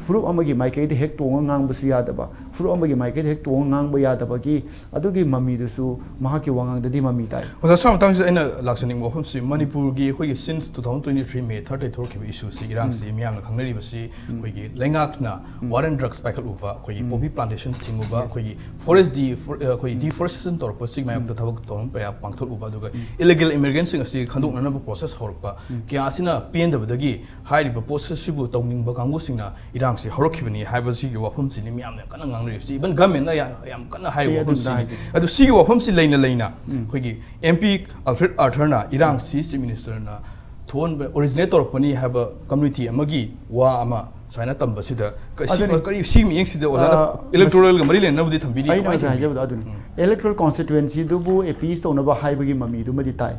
ꯐꯨꯔꯨꯞ ꯑꯃꯒꯤ ꯃꯥꯏꯀꯩꯗ ꯍꯦꯛ ꯇꯣꯡꯉ ꯉꯥꯡꯕꯁꯨ ꯌꯥꯗꯕ, ꯐꯨꯔꯨꯞ ꯑꯃꯒꯤ ꯃꯥꯏꯀꯩꯗ ꯍꯦꯛ ꯇꯣꯡꯉ ꯉꯥꯡꯕ ꯌꯥꯗꯕꯒꯤ ꯑꯗꯨꯒꯤ ꯃꯃꯤꯗꯨꯁꯨ ꯃꯍꯥꯛꯀꯤ ꯋꯥꯉꯥꯡꯗꯗꯤ ꯃꯃꯤ ꯇꯥꯏ꯫ ꯑꯣꯖꯥ, ꯁ꯭ꯋꯥꯏ ꯃꯇꯥꯡꯁꯤꯗ ꯑꯩꯅ ꯂꯥꯛꯆꯅꯤꯡꯕ ꯋꯥꯐꯝꯁꯤ, ꯃꯅꯤꯄꯨꯔꯒꯤ ꯑꯩꯈꯣꯏꯒꯤ since two thousand twenty three May third ꯗꯒꯤ ꯊꯣꯛꯈꯤꯕ issue ꯁꯤ, ꯏꯔꯥꯡꯁꯤ ꯃꯤꯌꯥꯝꯅ ꯈꯪꯅꯔꯤꯕꯁꯤ ꯑꯩꯈꯣꯏꯒꯤ ꯂꯩꯉꯥꯛꯅ war and drugs ꯄꯥꯏꯈꯠꯂꯨꯕ, ꯑꯩꯈꯣꯏꯒꯤ poppy plantation ꯊꯤꯡꯉꯨꯕ, ꯑꯩꯈꯣꯏꯒꯤ forest de ꯑꯩꯈꯣꯏ deforestation ꯇꯧꯔꯛꯄ, ꯁꯤꯒꯤ ꯃꯥꯌꯣꯛꯇ ꯊꯕꯛ ꯊꯧꯔꯝ ꯀꯌꯥ ꯄꯥꯡꯊꯣꯛꯂꯨꯕ, ꯑꯗꯨꯒ illegal immigrant ꯁꯤꯡ ꯑꯁꯤ ꯈꯟꯗꯣꯛꯅꯅꯕ process ꯍꯧꯔꯛꯄ, ꯀꯌꯥ ꯑꯁꯤꯅ ꯄꯦꯟꯗꯕꯗꯒꯤ ꯍꯥꯏꯔꯤꯕ process ꯁꯤꯕꯨ ꯇꯧꯅꯤꯡꯕ ꯀꯥꯡꯕꯨꯁꯤꯡꯅ ꯏꯔꯥꯡꯁꯤ ꯍꯧꯔꯛꯈꯤꯕꯅꯤ ꯍꯥꯏꯕꯁꯤꯒꯤ ꯋꯥꯐꯝꯁꯤꯅꯤ ꯃꯤꯌꯥꯝꯅ ꯀꯟꯅ ꯉꯥꯡꯅꯔꯤꯕꯁꯤ꯫ Even government ꯅ ꯌꯥꯝ, ꯌꯥꯝ ꯀꯟꯅ ꯍꯥꯏꯔꯤꯕ ꯑꯩ ꯑꯗꯨꯝ ꯋꯥꯐꯝꯁꯤꯅꯤ꯫ ꯍꯥꯏꯖꯒꯦ꯫ ꯑꯗꯨ ꯁꯤꯒꯤ ꯋꯥꯐꯝꯁꯤ ꯂꯩꯅ ꯂꯩꯅ ꯑꯩꯈꯣꯏꯒꯤ M P Alfred Arthur ꯅ ꯏꯔꯥꯡꯁꯤ Chief Minister ꯅ ꯊꯣꯛꯍꯟꯕ, originate ꯇꯧꯔꯛꯄꯅꯤ ꯍꯥꯏꯕ community ꯑꯃꯒꯤ ꯋꯥ ꯑꯃ ꯁꯨꯃꯥꯏꯅ ꯇꯝꯕꯁꯤꯗ, ꯀ-, ꯁꯤ-, ꯑꯗꯨꯅꯤ꯫ ꯀꯔꯤ, ꯁꯤꯒꯤ ꯃꯤꯠꯌꯦꯡꯁꯤꯗ ꯑꯣꯖꯥꯅ ꯑ, electoral ꯒ ꯃꯔꯤ ꯂꯩꯅꯅꯕꯗꯤ ꯊꯝꯕꯤꯔꯤ, ꯑꯩꯅ ꯀꯃꯥꯏꯅ ꯉꯁꯥꯏ ꯊꯝꯕꯤꯔꯤ? ꯍꯥꯏꯖꯕꯗꯣ ꯑꯗꯨꯅꯤ꯫ Electoral constituency ꯗꯨꯕꯨ appease ꯇꯧꯅꯕ ꯍꯥꯏꯕꯒꯤ ꯃꯃꯤꯗꯨꯃꯗꯤ ꯇꯥꯏ꯫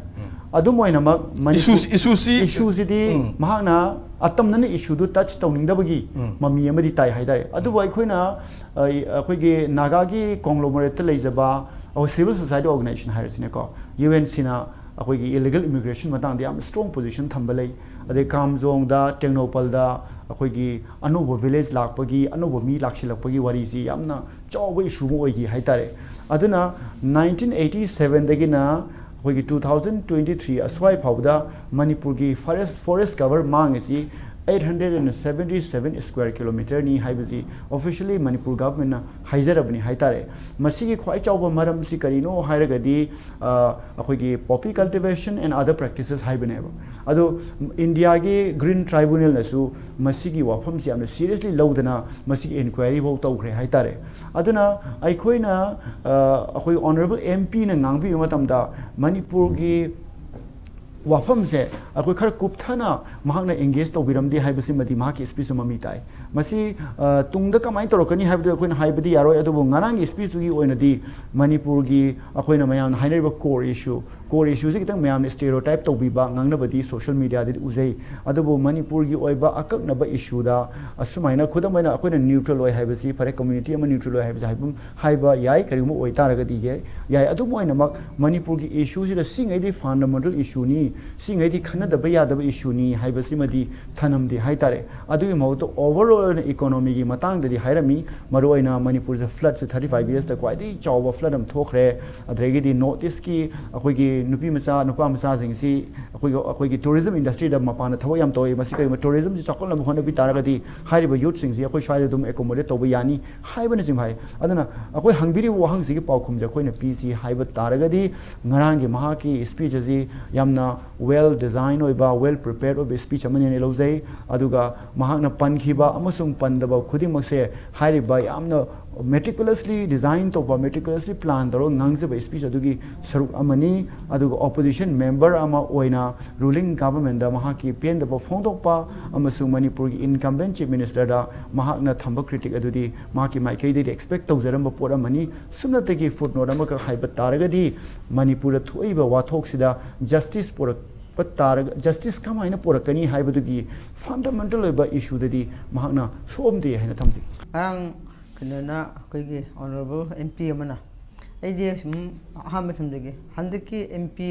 ꯑꯗꯨꯝ ꯑꯣꯏꯅꯃꯛ ꯃꯅꯤꯄꯨꯔ Issues, issue ꯁꯤ issue ꯁꯤꯗꯤ ꯎꯝ꯫ ꯃꯍꯥꯛꯅ ꯑꯇꯝꯅꯅ issue ꯗꯨ touch ꯇꯧꯅꯤꯡꯗꯕꯒꯤ ꯎꯝ꯫ ꯃꯃꯤ ꯑꯃꯗꯤ ꯇꯥꯏ ꯍꯥꯏꯇꯥꯔꯦ꯫ ꯑꯗꯨꯕꯨ ꯑꯩꯈꯣꯏꯅ, ꯑ, ꯑꯩꯈꯣꯏꯒꯤ ꯅꯥꯒꯥꯒꯤ conglomerate ꯇ ꯂꯩꯖꯕ ꯑꯩꯈꯣꯏ civil society organization ꯍꯥꯏꯔꯁꯤꯅꯦꯀꯣ, U N C ꯅ ꯑꯩꯈꯣꯏꯒꯤ illegal immigration ꯃꯇꯥꯡꯗ ꯌꯥꯝ strong position ꯊꯝꯕ ꯂꯩ꯫ ꯑꯗꯩ ꯀꯥꯝꯖꯣꯡꯗ, ꯇꯦꯡꯅꯧꯄꯜꯗ ꯑꯩꯈꯣꯏꯒꯤ ꯑꯅꯧꯕ village ꯂꯥꯛꯄꯒꯤ, ꯑꯅꯧꯕ ꯃꯤ ꯂꯥꯛꯁꯤꯜꯂꯛꯄꯒꯤ ꯋꯥꯔꯤꯁꯤ ꯌꯥꯝꯅ ꯆꯥꯎꯕ issue ꯑꯃ ꯑꯣꯏꯈꯤ ꯍꯥꯏꯇꯥꯔꯦ꯫ ꯑꯗꯨꯅ nineteen eighty seven ꯗꯒꯤꯅ ꯑꯩꯈꯣꯏꯒꯤ two thousand twenty three ꯑꯁ꯭ꯋꯥꯏ ꯐꯥꯎꯕꯗ ꯃꯅꯤꯄꯨꯔꯒꯤ forest, forest cover ꯃꯥꯡꯉꯤꯁꯤ eight hundred and seventy seven square kilometer ꯅꯤ ꯍꯥꯏꯕꯁꯤ officially ꯃꯅꯤꯄꯨꯔ government ꯅ ꯍꯥꯏꯖꯔꯕꯅꯤ ꯍꯥꯏꯇꯥꯔꯦ꯫ ꯃꯁꯤꯒꯤ ꯈ꯭ꯋꯥꯏ ꯆꯥꯎꯕ ꯃꯔꯝꯁꯤ ꯀꯔꯤꯅꯣ ꯍꯥꯏꯔꯒꯗꯤ, ꯑ, ꯑꯩꯈꯣꯏꯒꯤ poppy cultivation and other practices ꯍꯥꯏꯕꯅꯦꯕ꯫ ꯑꯗꯣ ꯏꯟꯗꯤꯌꯥꯒꯤ Green Tribunal ꯅꯁꯨ ꯃꯁꯤꯒꯤ ꯋꯥꯐꯝꯁꯤ ꯌꯥꯝꯅ seriously ꯂꯧꯗꯅ ꯃꯁꯤꯒꯤ inquiry ꯐꯥꯎ ꯇꯧꯈ꯭ꯔꯦ ꯍꯥꯏꯇꯥꯔꯦ꯫ ꯑꯗꯨꯅ ꯑꯩꯈꯣꯏꯅ, ꯑ, ꯑꯩꯈꯣꯏ honourable M P ꯅ ꯉꯥꯡꯕꯤꯕ ꯃꯇꯝꯗ ꯃꯅꯤꯄꯨꯔꯒꯤ ꯋꯥꯐꯝꯁꯦ ꯑꯩꯈꯣꯏ ꯈꯔ ꯀꯨꯞꯊꯅ ꯃꯍꯥꯛꯅ engage ꯇꯧꯕꯤꯔꯝꯗꯦ ꯍꯥꯏꯕꯁꯤꯃꯗꯤ ꯃꯍꯥꯛꯀꯤ speech ꯇ ꯃꯃꯤ ꯇꯥꯏ꯫ ꯃꯁꯤ, ꯑ, ꯇꯨꯡꯗ ꯀꯃꯥꯏꯅ ꯇꯧꯔꯛꯀꯅꯤ ꯍꯥꯏꯕꯗꯨ ꯑꯩꯈꯣꯏꯅ ꯍꯥꯏꯕꯗꯤ ꯌꯥꯔꯣꯏ, ꯑꯗꯨꯕꯨ ꯉꯔꯥꯡꯒꯤ speech ꯇꯨꯒꯤ ꯑꯣꯏꯅꯗꯤ ꯃꯅꯤꯄꯨꯔꯒꯤ ꯑꯩꯈꯣꯏꯅ ꯃꯌꯥꯝꯅ ꯍꯥꯏꯅꯔꯤꯕ core issue, core issue ꯁꯤ ꯈꯤꯇꯪ ꯃꯌꯥꯝꯅ stereotype ꯇꯧꯕꯤꯕ, ꯉꯥꯡꯅꯕꯗꯤ social media ꯗꯗꯤ ꯎꯖꯩ꯫ ꯑꯗꯨꯕꯨ ꯃꯅꯤꯄꯨꯔꯒꯤ ꯑꯣꯏꯕ ꯑꯀꯛꯅꯕ issue ꯗ ꯑꯁꯨꯃꯥꯏꯅ, ꯈꯨꯗꯝ ꯑꯣꯏꯅ, ꯑꯩꯈꯣꯏꯅ neutral ꯑꯣꯏ ꯍꯥꯏꯕꯁꯤ ꯐꯔꯦ, community ꯑꯃ neutral ꯑꯣꯏ ꯍꯥꯏꯕꯁꯤ ꯍꯥꯏꯕ, ꯍꯥꯏꯕ ꯌꯥꯏ, ꯀꯔꯤꯒꯨꯝꯕ ꯑꯣꯏꯇꯥꯔꯒꯗꯤ ꯌꯥꯏ, ꯌꯥꯏ꯫ ꯑꯗꯨꯝ ꯑꯣꯏꯅꯃꯛ ꯃꯅꯤꯄꯨꯔꯒꯤ issue ꯁꯤꯗ ꯁꯤꯉꯩꯗꯤ fundamental issue ꯅꯤ, ꯁꯤꯉꯩꯗꯤ ꯈꯟꯅꯗꯕ ꯌꯥꯗꯕ issue ꯅꯤ ꯍꯥꯏꯕꯁꯤꯃꯗꯤ ꯊꯅꯝꯗꯦ ꯍꯥꯏꯇꯥꯔꯦ꯫ ꯑꯗꯨꯒꯤ ꯃꯍꯨꯠꯇ overall ꯑꯣꯏꯅ economy ꯒꯤ ꯃꯇꯥꯡꯗꯗꯤ ꯍꯥꯏꯔꯝꯃꯤ꯫ ꯃꯔꯨꯑꯣꯏꯅ ꯃꯅꯤꯄꯨꯔꯁꯦ flood ꯁꯦ thirty five years ꯇ ꯈ꯭ꯋꯥꯏꯗꯒꯤ ꯆꯥꯎꯕ flood ꯑꯃ ꯊꯣꯛꯈ꯭ꯔꯦ꯫ ꯑꯗꯨꯗꯒꯤꯗꯤ North East ꯀꯤ ꯑꯩꯈꯣꯏꯒꯤ ꯅꯨꯄꯤ ꯃꯆꯥ, ꯅꯨꯄꯥ ꯃꯆꯥꯁꯤꯡꯁꯤ ꯑꯩꯈꯣꯏꯒꯤ, ꯑꯩꯈꯣꯏꯒꯤ tourism industry ꯗ ꯃꯄꯥꯟꯗ ꯊꯕꯛ ꯌꯥꯝ ꯇꯧꯋꯤ꯫ ꯃꯁꯤ ꯀꯔꯤꯒꯨꯝꯕ tourism ꯁꯤ ꯆꯥꯎꯈꯠꯅꯕ ꯍꯣꯠꯅꯕꯤ ꯇꯥꯔꯒꯗꯤ ꯍꯥꯏꯔꯤꯕ youth ꯁꯤꯡꯁꯤ ꯑꯩꯈꯣꯏ ꯁ꯭ꯋꯥꯏꯗ ꯑꯗꯨꯝ accommodate ꯇꯧꯕ ꯌꯥꯅꯤ ꯍꯥꯏꯕꯅꯆꯤꯡꯕ ꯍꯥꯏ꯫ ꯑꯗꯨꯅ ꯑꯩꯈꯣꯏ ꯍꯪꯕꯤꯔꯤꯕ ꯋꯥꯍꯪꯁꯤꯒꯤ ꯄꯥꯎꯈꯨꯝꯁꯦ ꯑꯩꯈꯣꯏꯅ ꯄꯤꯁꯤ ꯍꯥꯏꯕ ꯇꯥꯔꯒꯗꯤ, ꯉꯔꯥꯡꯒꯤ ꯃꯍꯥꯛꯀꯤ speech ꯑꯁꯤ ꯌꯥꯝꯅ well design ꯑꯣꯏꯕ, well prepared ꯑꯣꯏꯕ speech ꯑꯃꯅꯦꯅ ꯂꯧꯖꯩ꯫ ꯑꯗꯨꯒ ꯃꯍꯥꯛꯅ ꯄꯟꯈꯤꯕ ꯑꯃꯁꯨꯡ ꯄꯟꯗꯕ ꯈꯨꯗꯤꯡꯃꯛꯁꯦ ꯍꯥꯏꯔꯤꯕ ꯌꯥꯝꯅ meticulously design ꯇꯧꯕ, meticulously plan ꯇꯧꯔꯒ ꯉꯥꯡꯖꯕ speech ꯑꯗꯨꯒꯤ ꯁꯔꯨꯛ ꯑꯃꯅꯤ꯫ ꯑꯗꯨꯒ opposition member ꯑꯃ ꯑꯣꯏꯅ ruling government ꯗ ꯃꯍꯥꯛꯀꯤ ꯄꯦꯟꯗꯕ ꯐꯣꯡꯗꯣꯛꯄ ꯑꯃꯁꯨꯡ ꯃꯅꯤꯄꯨꯔꯒꯤ incumbent chief minister ꯗ ꯃꯍꯥꯛꯅ ꯊꯝꯕ critic ꯑꯗꯨꯗꯤ ꯃꯍꯥꯛꯀꯤ ꯃꯥꯏꯀꯩꯗꯒꯤ expect ꯇꯧꯖꯔꯝꯕ ꯄꯣꯠ ꯑꯃꯅꯤ꯫ ꯁꯨꯞꯅꯇꯒꯤ footnote ꯑꯃꯈꯛ ꯍꯥꯏꯕ ꯇꯥꯔꯒꯗꯤ, ꯃꯅꯤꯄꯨꯔꯗ ꯊꯣꯛꯏꯕ ꯋꯥꯊꯣꯛꯁꯤꯗ justice ꯄꯨꯔꯛꯄ ꯇꯥꯔꯒ, justice ꯀꯃꯥꯏꯅ ꯄꯨꯔꯛꯀꯅꯤ ꯍꯥꯏꯕꯗꯨꯒꯤ fundamental ꯑꯣꯏꯕ issue ꯗꯗꯤ ꯃꯍꯥꯛꯅ ꯁꯣꯛꯑꯝꯗꯦ ꯍꯥꯏꯅ ꯊꯝꯖꯩ꯫ ꯉꯔꯥꯡ ꯀꯩꯅꯣꯅ, ꯑꯩꯈꯣꯏꯒꯤ honourable M P ꯑꯃꯅ, ꯑꯩꯗꯤ ꯁꯨꯝ ꯑꯍꯥꯟꯕ ꯊꯝꯖꯒꯦ, ꯍꯟꯗꯛꯀꯤ M P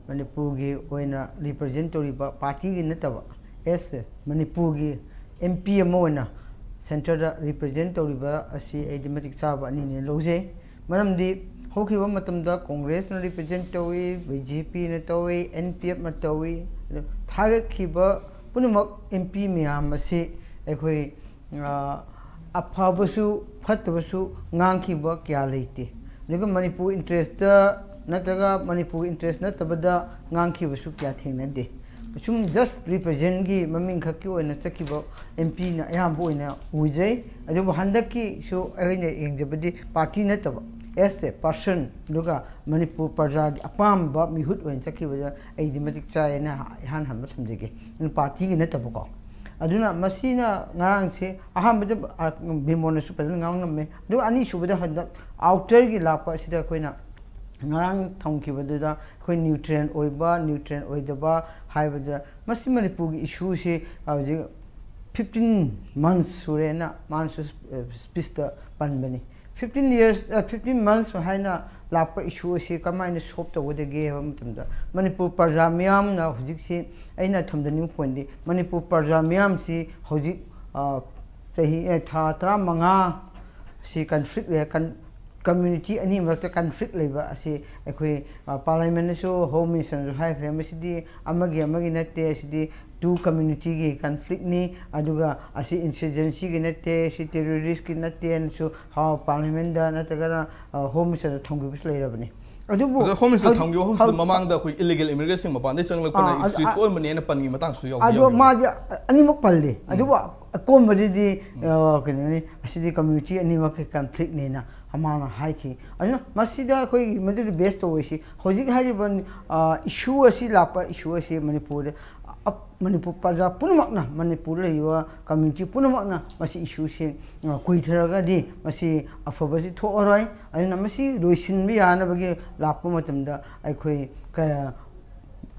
ꯃꯅꯤꯄꯨꯔꯒꯤ ꯑꯣꯏꯅ represent ꯇꯧꯔꯤꯕ party ꯒꯤ ꯅꯠꯇꯕ, as ꯃꯅꯤꯄꯨꯔꯒꯤ M P ꯑꯃ ꯑꯣꯏꯅ centre ꯗ represent ꯇꯧꯔꯤꯕ ꯑꯁꯤ ꯑꯩꯗꯤ ꯃꯇꯤꯛ ꯆꯥꯕ ꯑꯅꯤꯅꯦꯅ ꯂꯧꯖꯩ꯫ ꯃꯔꯝꯗꯤ ꯍꯧꯈꯤꯕ ꯃꯇꯝꯗ Congress ꯅ represent ꯇꯧꯏ, B J P ꯅ ꯇꯧꯏ, N P F ꯅ ꯇꯧꯏ꯫ ꯑꯗꯨ ꯊꯥꯒꯠꯈꯤꯕ ꯄꯨꯝꯅꯃꯛ M P ꯃꯌꯥꯝ ꯑꯁꯤ ꯑꯩꯈꯣꯏ, ꯑ, ꯑꯐꯕꯁꯨ ꯐꯠꯇꯕꯁꯨ ꯉꯥꯡꯈꯤꯕ ꯀꯌꯥ ꯂꯩꯇꯦ꯫ ꯑꯗꯨꯒ ꯃꯅꯤꯄꯨꯔ interest ꯅꯠꯇ꯭ꯔꯒ ꯃꯅꯤꯄꯨꯔ interest ꯅꯠꯇꯕꯗ ꯉꯥꯡꯈꯤꯕꯁꯨ ꯀꯌꯥ ꯊꯦꯡꯅꯗꯦ꯫ ꯁꯨꯝ just represent ꯀꯤ ꯃꯃꯤꯡ ꯈꯛꯀꯤ ꯑꯣꯏꯅ ꯆꯠꯈꯤꯕ M P ꯅ ꯑꯌꯥꯝꯕ ꯑꯣꯏꯅ ꯎꯖꯩ꯫ ꯑꯗꯨꯕꯨ ꯍꯟꯗꯛꯀꯤꯁꯨ ꯑꯩꯅ ꯌꯦꯡꯖꯕꯗꯤ party ꯅꯠꯇꯕ, as a person, ꯑꯗꯨꯒ ꯃꯅꯤꯄꯨꯔ ꯄ꯭ꯔꯖꯥꯒꯤ ꯑꯄꯥꯝꯕ ꯃꯤꯍꯨꯠ ꯑꯣꯏꯅ ꯆꯠꯈꯤꯕꯗ ꯑꯩꯗꯤ ꯃꯇꯤꯛ ꯆꯥꯏ ꯍꯥꯏꯅ ꯏꯍꯥꯟ ꯍꯥꯟꯕ ꯊꯝꯖꯒꯦ꯫ ꯑꯗꯨ party ꯒꯤ ꯅꯠꯇꯕꯀꯣ꯫ ꯑꯗꯨꯅ ꯃꯁꯤꯅ ꯉꯔꯥꯡꯁꯦ ꯑꯍꯥꯟꯕꯗ, ꯑ, ꯕꯤꯃꯣꯜꯅꯁꯨ ꯐꯖꯅ ꯉꯥꯡꯂꯝꯃꯦ꯫ ꯑꯗꯨꯒ ꯑꯅꯤꯁꯨꯕꯗ ꯍꯟꯗꯛ outer ꯒꯤ ꯂꯥꯛꯄ ꯑꯁꯤꯗ ꯑꯩꯈꯣꯏꯅ ꯉꯔꯥꯡ ꯊꯝꯈꯤꯕꯗꯨꯗ ꯑꯩꯈꯣꯏ ꯅ꯭ꯌꯨꯇ꯭ꯔꯦꯟ ꯑꯣꯏꯕ, ꯅ꯭ꯌꯨꯇ꯭ꯔꯦꯟ ꯑꯣꯏꯗꯕ ꯍꯥꯏꯕꯗ, ꯃꯁꯤ ꯃꯅꯤꯄꯨꯔꯒꯤ ꯏꯁꯨꯁꯤ ꯍꯧꯖꯤꯛ ꯐꯤꯐꯇꯤꯟ ꯃꯟꯁ ꯁꯨꯔꯦꯅ ꯃꯥꯅꯁꯨ ꯁ꯭ꯄꯤꯁꯇ ꯄꯟꯕꯅꯤ꯫ ꯐꯤꯐꯇꯤꯟ ꯌꯔꯁ, ꯐꯤꯐꯇꯤꯟ ꯃꯟꯁ ꯍꯥꯏꯅ ꯂꯥꯛꯄ ꯏꯁꯨ ꯑꯁꯤ ꯀꯃꯥꯏꯅ ꯁꯣꯜꯕ ꯇꯧꯒꯗꯒꯦ ꯍꯥꯏꯕ ꯃꯇꯝꯗ, ꯃꯅꯤꯄꯨꯔ ꯄ꯭ꯔꯖꯥ ꯃꯤꯌꯥꯝꯅ ꯍꯧꯖꯤꯛꯁꯤ ꯑꯩꯅ ꯊꯝꯖꯅꯤꯡꯕ ꯄꯣꯏꯟꯗꯤ, ꯃꯅꯤꯄꯨꯔ ꯄ꯭ꯔꯖꯥ ꯃꯤꯌꯥꯝꯁꯤ ꯍꯧꯖꯤꯛ, ꯑ, ꯆꯍꯤ, ꯑꯦ, ꯊꯥ ꯇꯔꯥꯃꯉꯥ ꯁꯤ ꯀꯟꯐ꯭ꯂꯤꯛ ꯂꯩ, ꯀꯟ-, ꯀꯝꯃ꯭ꯌꯨꯅꯤꯇꯤ ꯑꯅꯤ ꯃꯔꯛꯇ ꯀꯟꯐ꯭ꯂꯤꯛ ꯂꯩꯕ ꯑꯁꯤ ꯑꯩꯈꯣꯏ, ꯑ, ꯄꯥꯔꯂꯤꯌꯥꯃꯦꯟꯅꯁꯨ, ꯍꯣꯝ ꯃꯤꯅꯤꯁꯇꯔꯅꯁꯨ ꯍꯥꯏꯈ꯭ꯔꯦ, ꯃꯁꯤꯗꯤ ꯑꯃꯒꯤ ꯑꯃꯒꯤ ꯅꯠꯇꯦ, ꯑꯁꯤꯗꯤ ꯇꯨ ꯀꯝꯃ꯭ꯌꯨꯅꯤꯇꯤꯒꯤ ꯀꯟꯐ꯭ꯂꯤꯛꯅꯤ, ꯑꯗꯨꯒ ꯑꯁꯤ ꯏꯟꯁꯔꯖꯦꯟꯁꯤꯒꯤ ꯅꯠꯇꯦ, ꯁꯤ ꯇꯦꯔꯣꯔꯤꯁꯀꯤ ꯅꯠꯇꯦꯅꯁꯨ ꯍꯥꯎ ꯄꯥꯔꯂꯤꯌꯥꯃꯦꯟꯗ ꯅꯠꯇ꯭ꯔꯒꯅ, ꯑ, ꯍꯣꯝ ꯃꯤꯅꯤꯁꯇꯔꯗ ꯊꯝꯈꯤꯕꯁꯨ ꯂꯩꯔꯕꯅꯤ꯫ ꯑꯗꯨꯕꯨ ꯑꯣꯖꯥ, ꯍꯣꯝ ꯃꯤꯅꯤꯁꯇꯔ ꯍꯧꯖꯤꯛ-, ꯊꯝꯈꯤꯕ ꯃꯐꯝꯁꯤꯗ ꯍꯧ-, ꯃꯃꯥꯡꯗ ꯑꯩꯈꯣꯏ ꯏꯂꯤꯒꯦꯜ ꯏꯃꯤꯒ꯭ꯔꯦꯠꯁꯤꯡ ꯃꯄꯥꯟꯗꯒꯤ ꯆꯪꯂꯛꯄꯅ ꯑꯥ, ꯑꯗꯨ, ꯏꯁꯨ ꯑꯥ, ꯊꯣꯛꯍꯟꯕꯅꯦꯅ ꯄꯟꯈꯤ ꯃꯇꯥꯡꯁꯨ ꯌꯥꯎꯗꯤ ꯑꯗꯣ ꯌꯥꯎꯈꯤ꯫ ꯃꯥꯗꯤ ꯑꯅꯤꯃꯛ ꯄꯜꯂꯤ꯫ ꯎꯝ꯫ ꯑꯗꯨꯕꯨ ꯑꯀꯣꯟꯕꯗꯗꯤ, ꯎꯝ꯫ ꯑ, ꯀꯩꯅꯣꯅꯤ, ꯑꯁꯤꯗꯤ ꯀꯝꯃ꯭ꯌꯨꯅꯤꯇꯤ ꯑꯅꯤꯃꯛꯀꯤ ꯀꯟꯐ꯭ꯂꯤꯛꯅꯦꯅ ꯃꯥꯅ ꯍꯥꯏꯈꯤ꯫ ꯑꯗꯨꯅ ꯃꯁꯤꯗ ꯑꯩꯈꯣꯏꯒꯤ ꯃꯗꯨꯗ ꯕꯦꯁ ꯇꯧꯔꯤꯁꯤ ꯍꯧꯖꯤꯛ ꯍꯥꯏꯔꯤꯕ, ꯑ, ꯏꯁꯨ ꯑꯁꯤ ꯂꯥꯛꯄ ꯏꯁꯨ ꯑꯁꯤ ꯃꯅꯤꯄꯨꯔꯗ, ꯑ, ꯃꯅꯤꯄꯨꯔ ꯄ꯭ꯔꯖꯥ ꯄꯨꯝꯅꯃꯛꯅ, ꯃꯅꯤꯄꯨꯔꯗ ꯂꯩꯔꯤꯕ ꯀꯝꯃ꯭ꯌꯨꯅꯤꯇꯤ ꯄꯨꯝꯅꯃꯛꯅ ꯃꯁꯤ ꯏꯁꯨꯁꯤ, ꯑ, ꯀꯨꯏꯊꯔꯒꯗꯤ ꯃꯁꯤ ꯑꯐꯕꯁꯤ ꯊꯣꯛꯑꯔꯣꯏ꯫ ꯑꯗꯨꯅ ꯃꯁꯤ ꯂꯣꯏꯁꯤꯟꯕ ꯌꯥꯅꯕꯒꯤ ꯂꯥꯛꯄ ꯃꯇꯝꯗ ꯑꯩꯈꯣꯏ ꯀ-,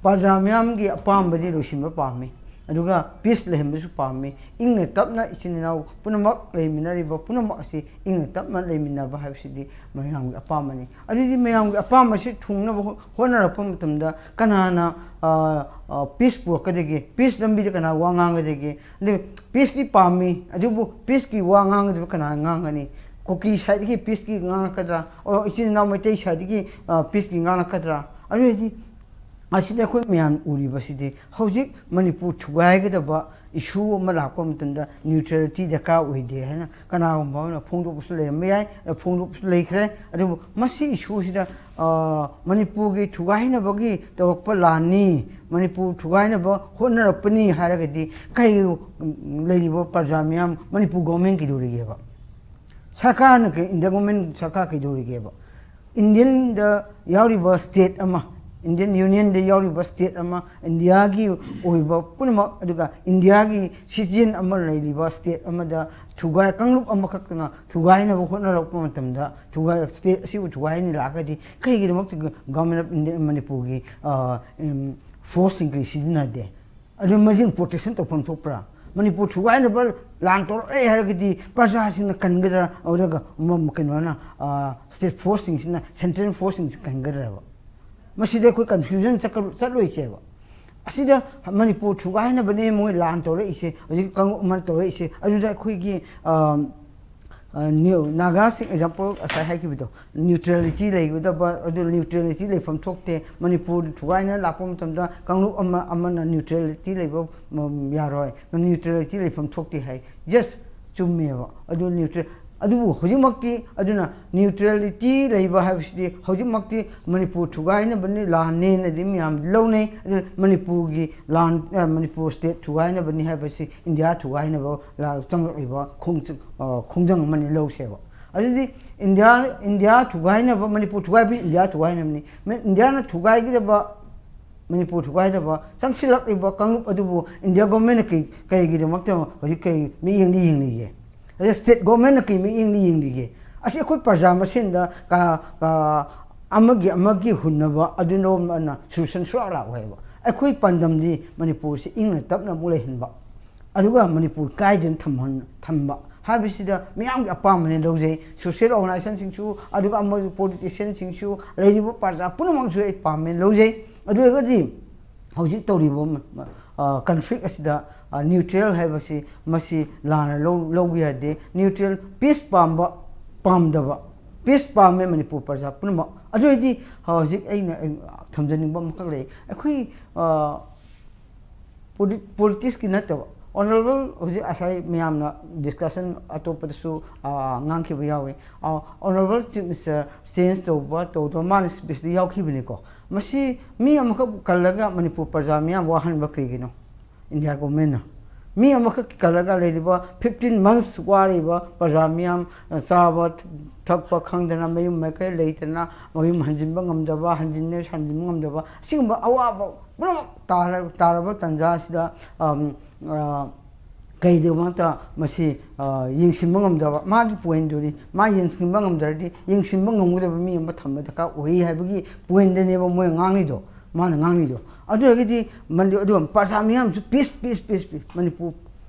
ꯄ꯭ꯔꯖꯥ ꯃꯤꯌꯥꯝꯒꯤ ꯑꯄꯥꯝꯕꯗꯤ ꯂꯣꯏꯁꯤꯟꯕ ꯄꯥꯝꯃꯤ, ꯑꯗꯨꯒ ꯄꯤꯁ ꯂꯩꯍꯟꯕꯁꯨ ꯄꯥꯝꯃꯤ꯫ ꯏꯪꯅ ꯇꯞꯅ ꯏꯆꯤꯟ ꯏꯅꯥꯎ ꯄꯨꯝꯅꯃꯛ ꯂꯩꯃꯤꯟꯅꯔꯤꯕ ꯄꯨꯝꯅꯃꯛ ꯑꯁꯤ ꯏꯪꯅ ꯇꯞꯅ ꯂꯩꯃꯤꯟꯅꯕ ꯍꯥꯏꯕꯁꯤꯗꯤ ꯃꯌꯥꯝꯒꯤ ꯑꯄꯥꯝꯕꯅꯤ꯫ ꯑꯗꯨꯗꯤ ꯃꯌꯥꯝꯒꯤ ꯑꯄꯥꯝꯕꯁꯤ ꯊꯨꯡꯅꯕ ꯍꯣ-, ꯍꯣꯠꯅꯔꯛꯄ ꯃꯇꯝꯗ ꯀꯅꯥꯅ, ꯑ, ꯑ, ꯄꯤꯁ ꯄꯨꯔꯛꯀꯗꯒꯦ? ꯄꯤꯁ ꯂꯝꯕꯤꯗ ꯀꯅꯥ ꯋꯥ ꯉꯥꯡꯒꯗꯒꯦ? ꯑꯗꯨ ꯄꯤꯁꯇꯤ ꯄꯥꯝꯃꯤ, ꯑꯗꯨꯕꯨ ꯄꯤꯁꯀꯤ ꯋꯥ ꯉꯥꯡꯒꯗꯕ ꯀꯅꯥ ꯉꯥꯡꯒꯅꯤ? ꯀꯨꯀꯤ ꯁꯥꯏꯠꯇꯒꯤ ꯄꯤꯁꯀꯤ ꯉꯥꯡꯂꯛꯀꯗ꯭ꯔꯥ? ꯑꯣ, ꯏꯆꯤꯟ ꯏꯅꯥꯎ ꯃꯩꯇꯩ ꯁꯥꯏꯠꯇꯒꯤ, ꯑ, ꯄꯤꯁꯀꯤ ꯉꯥꯡꯂꯛꯀꯗ꯭ꯔꯥ? ꯑꯗꯨ ꯑꯣꯏꯔꯗꯤ ꯑꯁꯤꯗ ꯑꯩꯈꯣꯏ ꯃꯌꯥꯝ ꯎꯔꯤꯕꯁꯤꯗꯤ ꯍꯧꯖꯤꯛ ꯃꯅꯤꯄꯨꯔ ꯊꯨꯒꯥꯏꯒꯗꯕ ꯏꯁꯨ ꯑꯃ ꯂꯥꯛꯄ ꯃꯇꯝꯗ ꯅ꯭ꯌꯨꯇ꯭ꯔꯦꯂꯤꯇꯤ ꯗꯔꯀꯥꯔ ꯑꯣꯏꯗꯦ ꯍꯥꯏꯅ ꯀꯅꯥꯒꯨꯝꯕ ꯑꯃꯅ ꯐꯣꯡꯗꯣꯛꯄꯁꯨ ꯂꯩꯔꯝꯕ ꯌꯥꯏ, ꯐꯣꯡꯗꯣꯛꯄꯁꯨ ꯂꯩꯈ꯭ꯔꯦ꯫ ꯑꯗꯨꯕꯨ ꯃꯁꯤ ꯏꯁꯨꯁꯤꯗ, ꯑ, ꯃꯅꯤꯄꯨꯔꯒꯤ ꯊꯨꯒꯥꯏꯅꯕꯒꯤ ꯇꯧꯔꯛꯄ ꯂꯥꯟꯅꯤ, ꯃꯅꯤꯄꯨꯔ ꯊꯨꯒꯥꯏꯅꯕ ꯍꯣꯠꯅꯔꯛꯄꯅꯤ ꯍꯥꯏꯔꯒꯗꯤ ꯀꯩ, ꯎꯝ, ꯂꯩꯔꯤꯕ ꯄ꯭ꯔꯖꯥ ꯃꯤꯌꯥꯝ, ꯃꯅꯤꯄꯨꯔ ꯒꯣꯔꯃꯦꯟ ꯀꯩꯗꯧꯔꯤꯒꯦꯕ? ꯁꯔꯀꯥꯔꯅ ꯀꯩ, ꯏꯟꯗꯤꯌꯥ ꯒꯣꯔꯃꯦꯟ ꯁꯔꯀꯥꯔ ꯀꯩꯗꯧꯔꯤꯒꯦꯕ? ꯏꯟꯗꯤꯌꯟꯗ ꯌꯥꯎꯔꯤꯕ ꯁ꯭ꯇꯦꯠ ꯑꯃ, Indian Unionꯗ ꯌꯥꯎꯔꯤꯕ state ꯑꯃ, ꯏꯟꯗꯤꯌꯥꯒꯤ ꯑꯣꯏꯕ ꯄꯨꯝꯅꯃꯛ, ꯑꯗꯨꯒ ꯏꯟꯗꯤꯌꯥꯒꯤ citizen ꯑꯃ ꯂꯩꯔꯤꯕ state ꯑꯃꯗ ꯊꯨꯒꯥꯏ, ꯀꯥꯡꯂꯨꯞ ꯑꯃꯈꯛꯇꯅ ꯊꯨꯒꯥꯏꯅꯕ ꯍꯣꯠꯅꯔꯛꯄ ꯃꯇꯝꯗ, ꯊꯨꯒꯥꯏ, state ꯑꯁꯤꯕꯨ ꯊꯨꯒꯥꯏꯅ ꯂꯥꯛꯑꯒꯗꯤ ꯀꯩꯒꯤꯗꯃꯛꯇ Government of India ꯃꯅꯤꯄꯨꯔꯒꯤ, ꯑ, ꯎꯝ, forceꯁꯤꯡ ꯀꯔꯤ ꯁꯤꯖꯤꯟꯅꯗꯦ? ꯑꯗꯨ ꯃꯁꯤꯅ protection ꯇꯧꯐꯝ ꯊꯣꯛꯄ꯭ꯔꯥ? ꯃꯅꯤꯄꯨꯔ ꯊꯨꯒꯥꯏꯅꯕ ꯂꯥꯟ ꯇꯧꯔꯛꯑꯦ ꯍꯥꯏꯔꯒꯗꯤ ꯄ꯭ꯔꯖꯥꯁꯤꯡꯅ ꯀꯟꯒꯗ꯭ꯔꯥ? ꯑꯗꯨꯒ ꯃ-, ꯀꯩꯅꯣꯅ, ꯑ, state forceꯁꯤꯡꯁꯤꯅ, central forceꯁꯤꯡꯁꯤ ꯀꯟꯒꯗ꯭ꯔꯕ? ꯃꯁꯤꯗ ꯑꯩꯈꯣꯏ confusion ꯆꯠꯀ-, ꯆꯠꯂꯣꯏꯁꯦꯕ꯫ ꯑꯁꯤꯗ ꯃꯅꯤꯄꯨꯔ ꯊꯨꯒꯥꯏꯅꯕꯅꯦ ꯃꯣꯏ ꯂꯥꯟ ꯇꯧꯔꯛꯏꯁꯦ, ꯍꯧꯖꯤꯛ ꯀꯥꯡꯂꯨꯞ ꯑꯃ ꯇꯧꯔꯛꯏꯁꯦ, ꯑꯗꯨꯗ ꯑꯩꯈꯣꯏꯒꯤ, ꯑ, ꯑ, ꯅ꯭ꯌꯨ-, ꯅꯥꯒꯥꯁꯤꯡ example ꯉꯁꯥꯏ ꯍꯥꯏꯈꯤꯕꯗꯣ, neutrality ꯂꯩꯒꯗꯕ, ꯑꯗꯨ neutrality ꯂꯩꯐꯝ ꯊꯣꯛꯇꯦ꯫ ꯃꯅꯤꯄꯨꯔ ꯊꯨꯒꯥꯏꯅ ꯂꯥꯛꯄ ꯃꯇꯝꯗ ꯀꯥꯡꯂꯨꯞ ꯑꯃ, ꯑꯃꯅ neutrality ꯂꯩꯕ, ꯎꯝ, ꯌꯥꯔꯣꯏ, neutrality ꯂꯩꯐꯝ ꯊꯣꯛꯇꯦ ꯍꯥꯏ꯫ Yes, ꯆꯨꯝꯃꯦꯕ꯫ ꯑꯗꯨ neutral, ꯑꯗꯨꯕꯨ ꯍꯧꯖꯤꯛꯃꯛꯇꯤ, ꯑꯗꯨꯅ neutrality ꯂꯩꯕ ꯍꯥꯏꯕꯁꯤꯗꯤ ꯍꯧꯖꯤꯛꯃꯛꯇꯤ ꯃꯅꯤꯄꯨꯔ ꯊꯨꯒꯥꯏꯅꯕꯅꯤ, ꯂꯥꯟꯅꯦꯅꯗꯤ ꯃꯌꯥꯝ ꯂꯧꯅꯩ꯫ ꯑꯗꯨ ꯃꯅꯤꯄꯨꯔꯒꯤ ꯂꯥꯟ, ꯑ, ꯃꯅꯤꯄꯨꯔ state ꯊꯨꯒꯥꯏꯅꯕꯅꯤ ꯍꯥꯏꯕꯁꯤ ꯏꯟꯗꯤꯌꯥ ꯊꯨꯒꯥꯏꯅꯕ ꯂꯥ-, ꯆꯪꯂꯛꯂꯤꯕ ꯈꯣꯡꯆ-, ꯑ, ꯈꯣꯡꯖꯪ ꯑꯃꯅꯤ ꯂꯧꯁꯦꯕ꯫ ꯑꯗꯨꯗꯤ ꯏꯟꯗꯤꯌꯥ, ꯏꯟꯗꯤꯌꯥ ꯊꯨꯒꯥꯏꯅꯕ, ꯃꯅꯤꯄꯨꯔ ꯊꯨꯒꯥꯏꯕꯁꯤ ꯏꯟꯗꯤꯌꯥ ꯊꯨꯒꯥꯏꯅꯕꯅꯤ꯫ ꯃ-, ꯏꯟꯗꯤꯌꯥꯅ ꯊꯨꯒꯥꯏꯒꯗꯕ, ꯃꯅꯤꯄꯨꯔ ꯊꯨꯒꯥꯏꯗꯕ ꯆꯪꯁꯤꯜꯂꯛꯂꯤꯕ ꯀꯥꯡꯂꯨꯞ ꯑꯗꯨꯕꯨ ꯏꯟꯗꯤꯌꯥ governmentꯅ ꯀꯩ, ꯀꯩꯒꯤꯗꯃꯛꯇ ꯍꯧꯖꯤꯛ ꯀꯩ ꯃꯤꯠꯌꯦꯡꯗ ꯌꯦꯡꯂꯤꯒꯦ? ꯑꯗ state governmentꯅ ꯀꯩ ꯃꯤꯠꯌꯦꯡꯗ ꯌꯦꯡꯂꯤꯒꯦ? ꯑꯁꯤ ꯑꯩꯈꯣꯏ ꯄ꯭ꯔꯖꯥ ꯃꯁꯦꯟꯗ ꯀ-, ꯀ-, ꯑꯃꯒꯤ ꯑꯃꯒꯤ ꯍꯨꯟꯅꯕ ꯑꯗꯨꯅ solution ꯁꯨꯡꯂꯥꯛ ꯂꯥꯛꯑꯣꯏꯕ꯫ ꯑꯩꯈꯣꯏ ꯄꯥꯟꯗꯝꯗꯤ ꯃꯅꯤꯄꯨꯔꯁꯤ ꯏꯪꯅ ꯇꯞꯅ ꯑꯃꯨꯛ ꯂꯩꯍꯟꯕ, ꯑꯗꯨꯒ ꯃꯅꯤꯄꯨꯔ ꯀꯥꯏꯗꯅ ꯊꯝꯍꯟ-, ꯊꯝꯕ ꯍꯥꯏꯕꯁꯤꯗ ꯃꯤꯌꯥꯝꯒꯤ ꯑꯄꯥꯝꯕꯅꯦ ꯂꯧꯖꯩ꯫ Social organizationꯁꯤꯡꯁꯨ, ꯑꯗꯨꯒ ꯑꯃ politicianꯁꯤꯡꯁꯨ, ꯂꯩꯔꯤꯕ ꯄ꯭ꯔꯖꯥ ꯄꯨꯝꯅꯃꯛꯁꯨ ꯑꯩ ꯄꯥꯝꯃꯦ ꯂꯧꯖꯩ꯫ ꯑꯗꯨ ꯑꯣꯏꯔꯒꯗꯤ ꯍꯧꯖꯤꯛ ꯇꯧꯔꯤꯕ, ꯑ, conflict ꯑꯁꯤꯗ, ꯑ, neutral ꯍꯥꯏꯕꯁꯤ ꯃꯁꯤ ꯂꯥꯟꯅ ꯂꯧ-, ꯂꯧꯕ ꯌꯥꯗꯦ꯫ Neutral, peace ꯄꯥꯝꯕ, ꯄꯥꯝꯗꯕ, peace ꯄꯥꯝꯃꯦ ꯃꯅꯤꯄꯨꯔ ꯄ꯭ꯔꯖꯥ ꯄꯨꯝꯅꯃꯛ꯫ ꯑꯗꯨ ꯑꯣꯏꯔꯗꯤ ꯍꯧꯖꯤꯛ ꯑꯩꯅ, ꯑꯩ ꯊꯝꯖꯅꯤꯡꯕ ꯑꯃꯈꯛ ꯂꯩ꯫ ꯑꯩꯈꯣꯏ, ꯑ, ꯄꯣꯂꯤ-, politicsꯀꯤ ꯅꯠꯇꯕ, Honourable ꯍꯧꯖꯤꯛ ꯉꯁꯥꯏ ꯃꯌꯥꯝꯅ discussion ꯑꯇꯣꯞꯄꯗꯁꯨ, ꯑ, ꯉꯥꯡꯈꯤꯕ ꯌꯥꯎꯋꯤ꯫ ꯑ, Honourable Chief Minister change ꯇꯧꯕ ꯇꯧꯗꯕ ꯃꯥꯅ speechꯇ ꯌꯥꯎꯈꯤꯕꯅꯤꯀꯣ꯫ ꯃꯁꯤ ꯃꯤ ꯑꯃꯈꯛ ꯀꯜꯂꯒ ꯃꯅꯤꯄꯨꯔ ꯄ꯭ꯔꯖꯥ ꯃꯤꯌꯥꯝ ꯋꯥꯍꯟꯕ ꯀꯔꯤꯒꯤꯅꯣ? ꯏꯟꯗꯤꯌꯥ governmentꯅ ꯃꯤ ꯑꯃꯈꯛꯀꯤ ꯈꯜꯂꯒ ꯂꯩꯔꯤꯕ fifteen months ꯋꯥꯔꯤꯕ ꯄ꯭ꯔꯖꯥ ꯃꯤꯌꯥꯝ, ꯑ, ꯆꯥꯕ ꯊꯛꯄ ꯈꯪꯗꯅ, ꯃꯌꯨꯝ ꯃꯀꯩ ꯂꯩꯇꯅ, ꯃꯌꯨꯝ ꯍꯟꯖꯤꯟꯕ ꯉꯝꯗꯕ, ꯍꯟꯖꯤꯟꯅ ꯍꯟꯖꯤꯟꯕ ꯉꯝꯗꯕ, ꯑꯁꯤꯒꯨꯝꯕ ꯑꯋꯥꯕ ꯄꯨꯝꯅꯃꯛ ꯇꯥꯔ-, ꯇꯥꯔꯕ ꯇꯥꯟꯖꯥ ꯑꯁꯤꯗ, ꯑꯝ, ꯑ, ꯀꯩꯗꯧꯕ ꯃꯁꯤ, ꯑ, ꯌꯦꯡꯁꯤꯟꯕ ꯉꯝꯗꯕ, ꯃꯥꯒꯤ ꯄꯣꯏꯟꯗꯨꯅꯤ, ꯃꯥ ꯌꯦꯡꯁꯤꯟꯕ ꯉꯝꯗ꯭ꯔꯗꯤ ꯌꯦꯡꯁꯤꯟꯕ ꯉꯝꯒꯗꯕ ꯃꯤ ꯑꯃ ꯊꯝꯕ ꯗꯔꯀꯥꯔ ꯑꯣꯏ ꯍꯥꯏꯕꯒꯤ ꯄꯣꯏꯟꯗꯅꯦꯕ ꯃꯣꯏ ꯉꯥꯡꯉꯤꯗꯣ, ꯃꯥꯅ ꯉꯥꯡꯉꯤꯗꯣ꯫ ꯑꯗꯨꯗꯒꯤꯗꯤ ꯃꯅꯤ-, ꯑꯗꯨꯒ ꯄ꯭ꯔꯖꯥ ꯃꯤꯌꯥꯝꯁꯨ "Peace, peace, peace, peace, Manipur,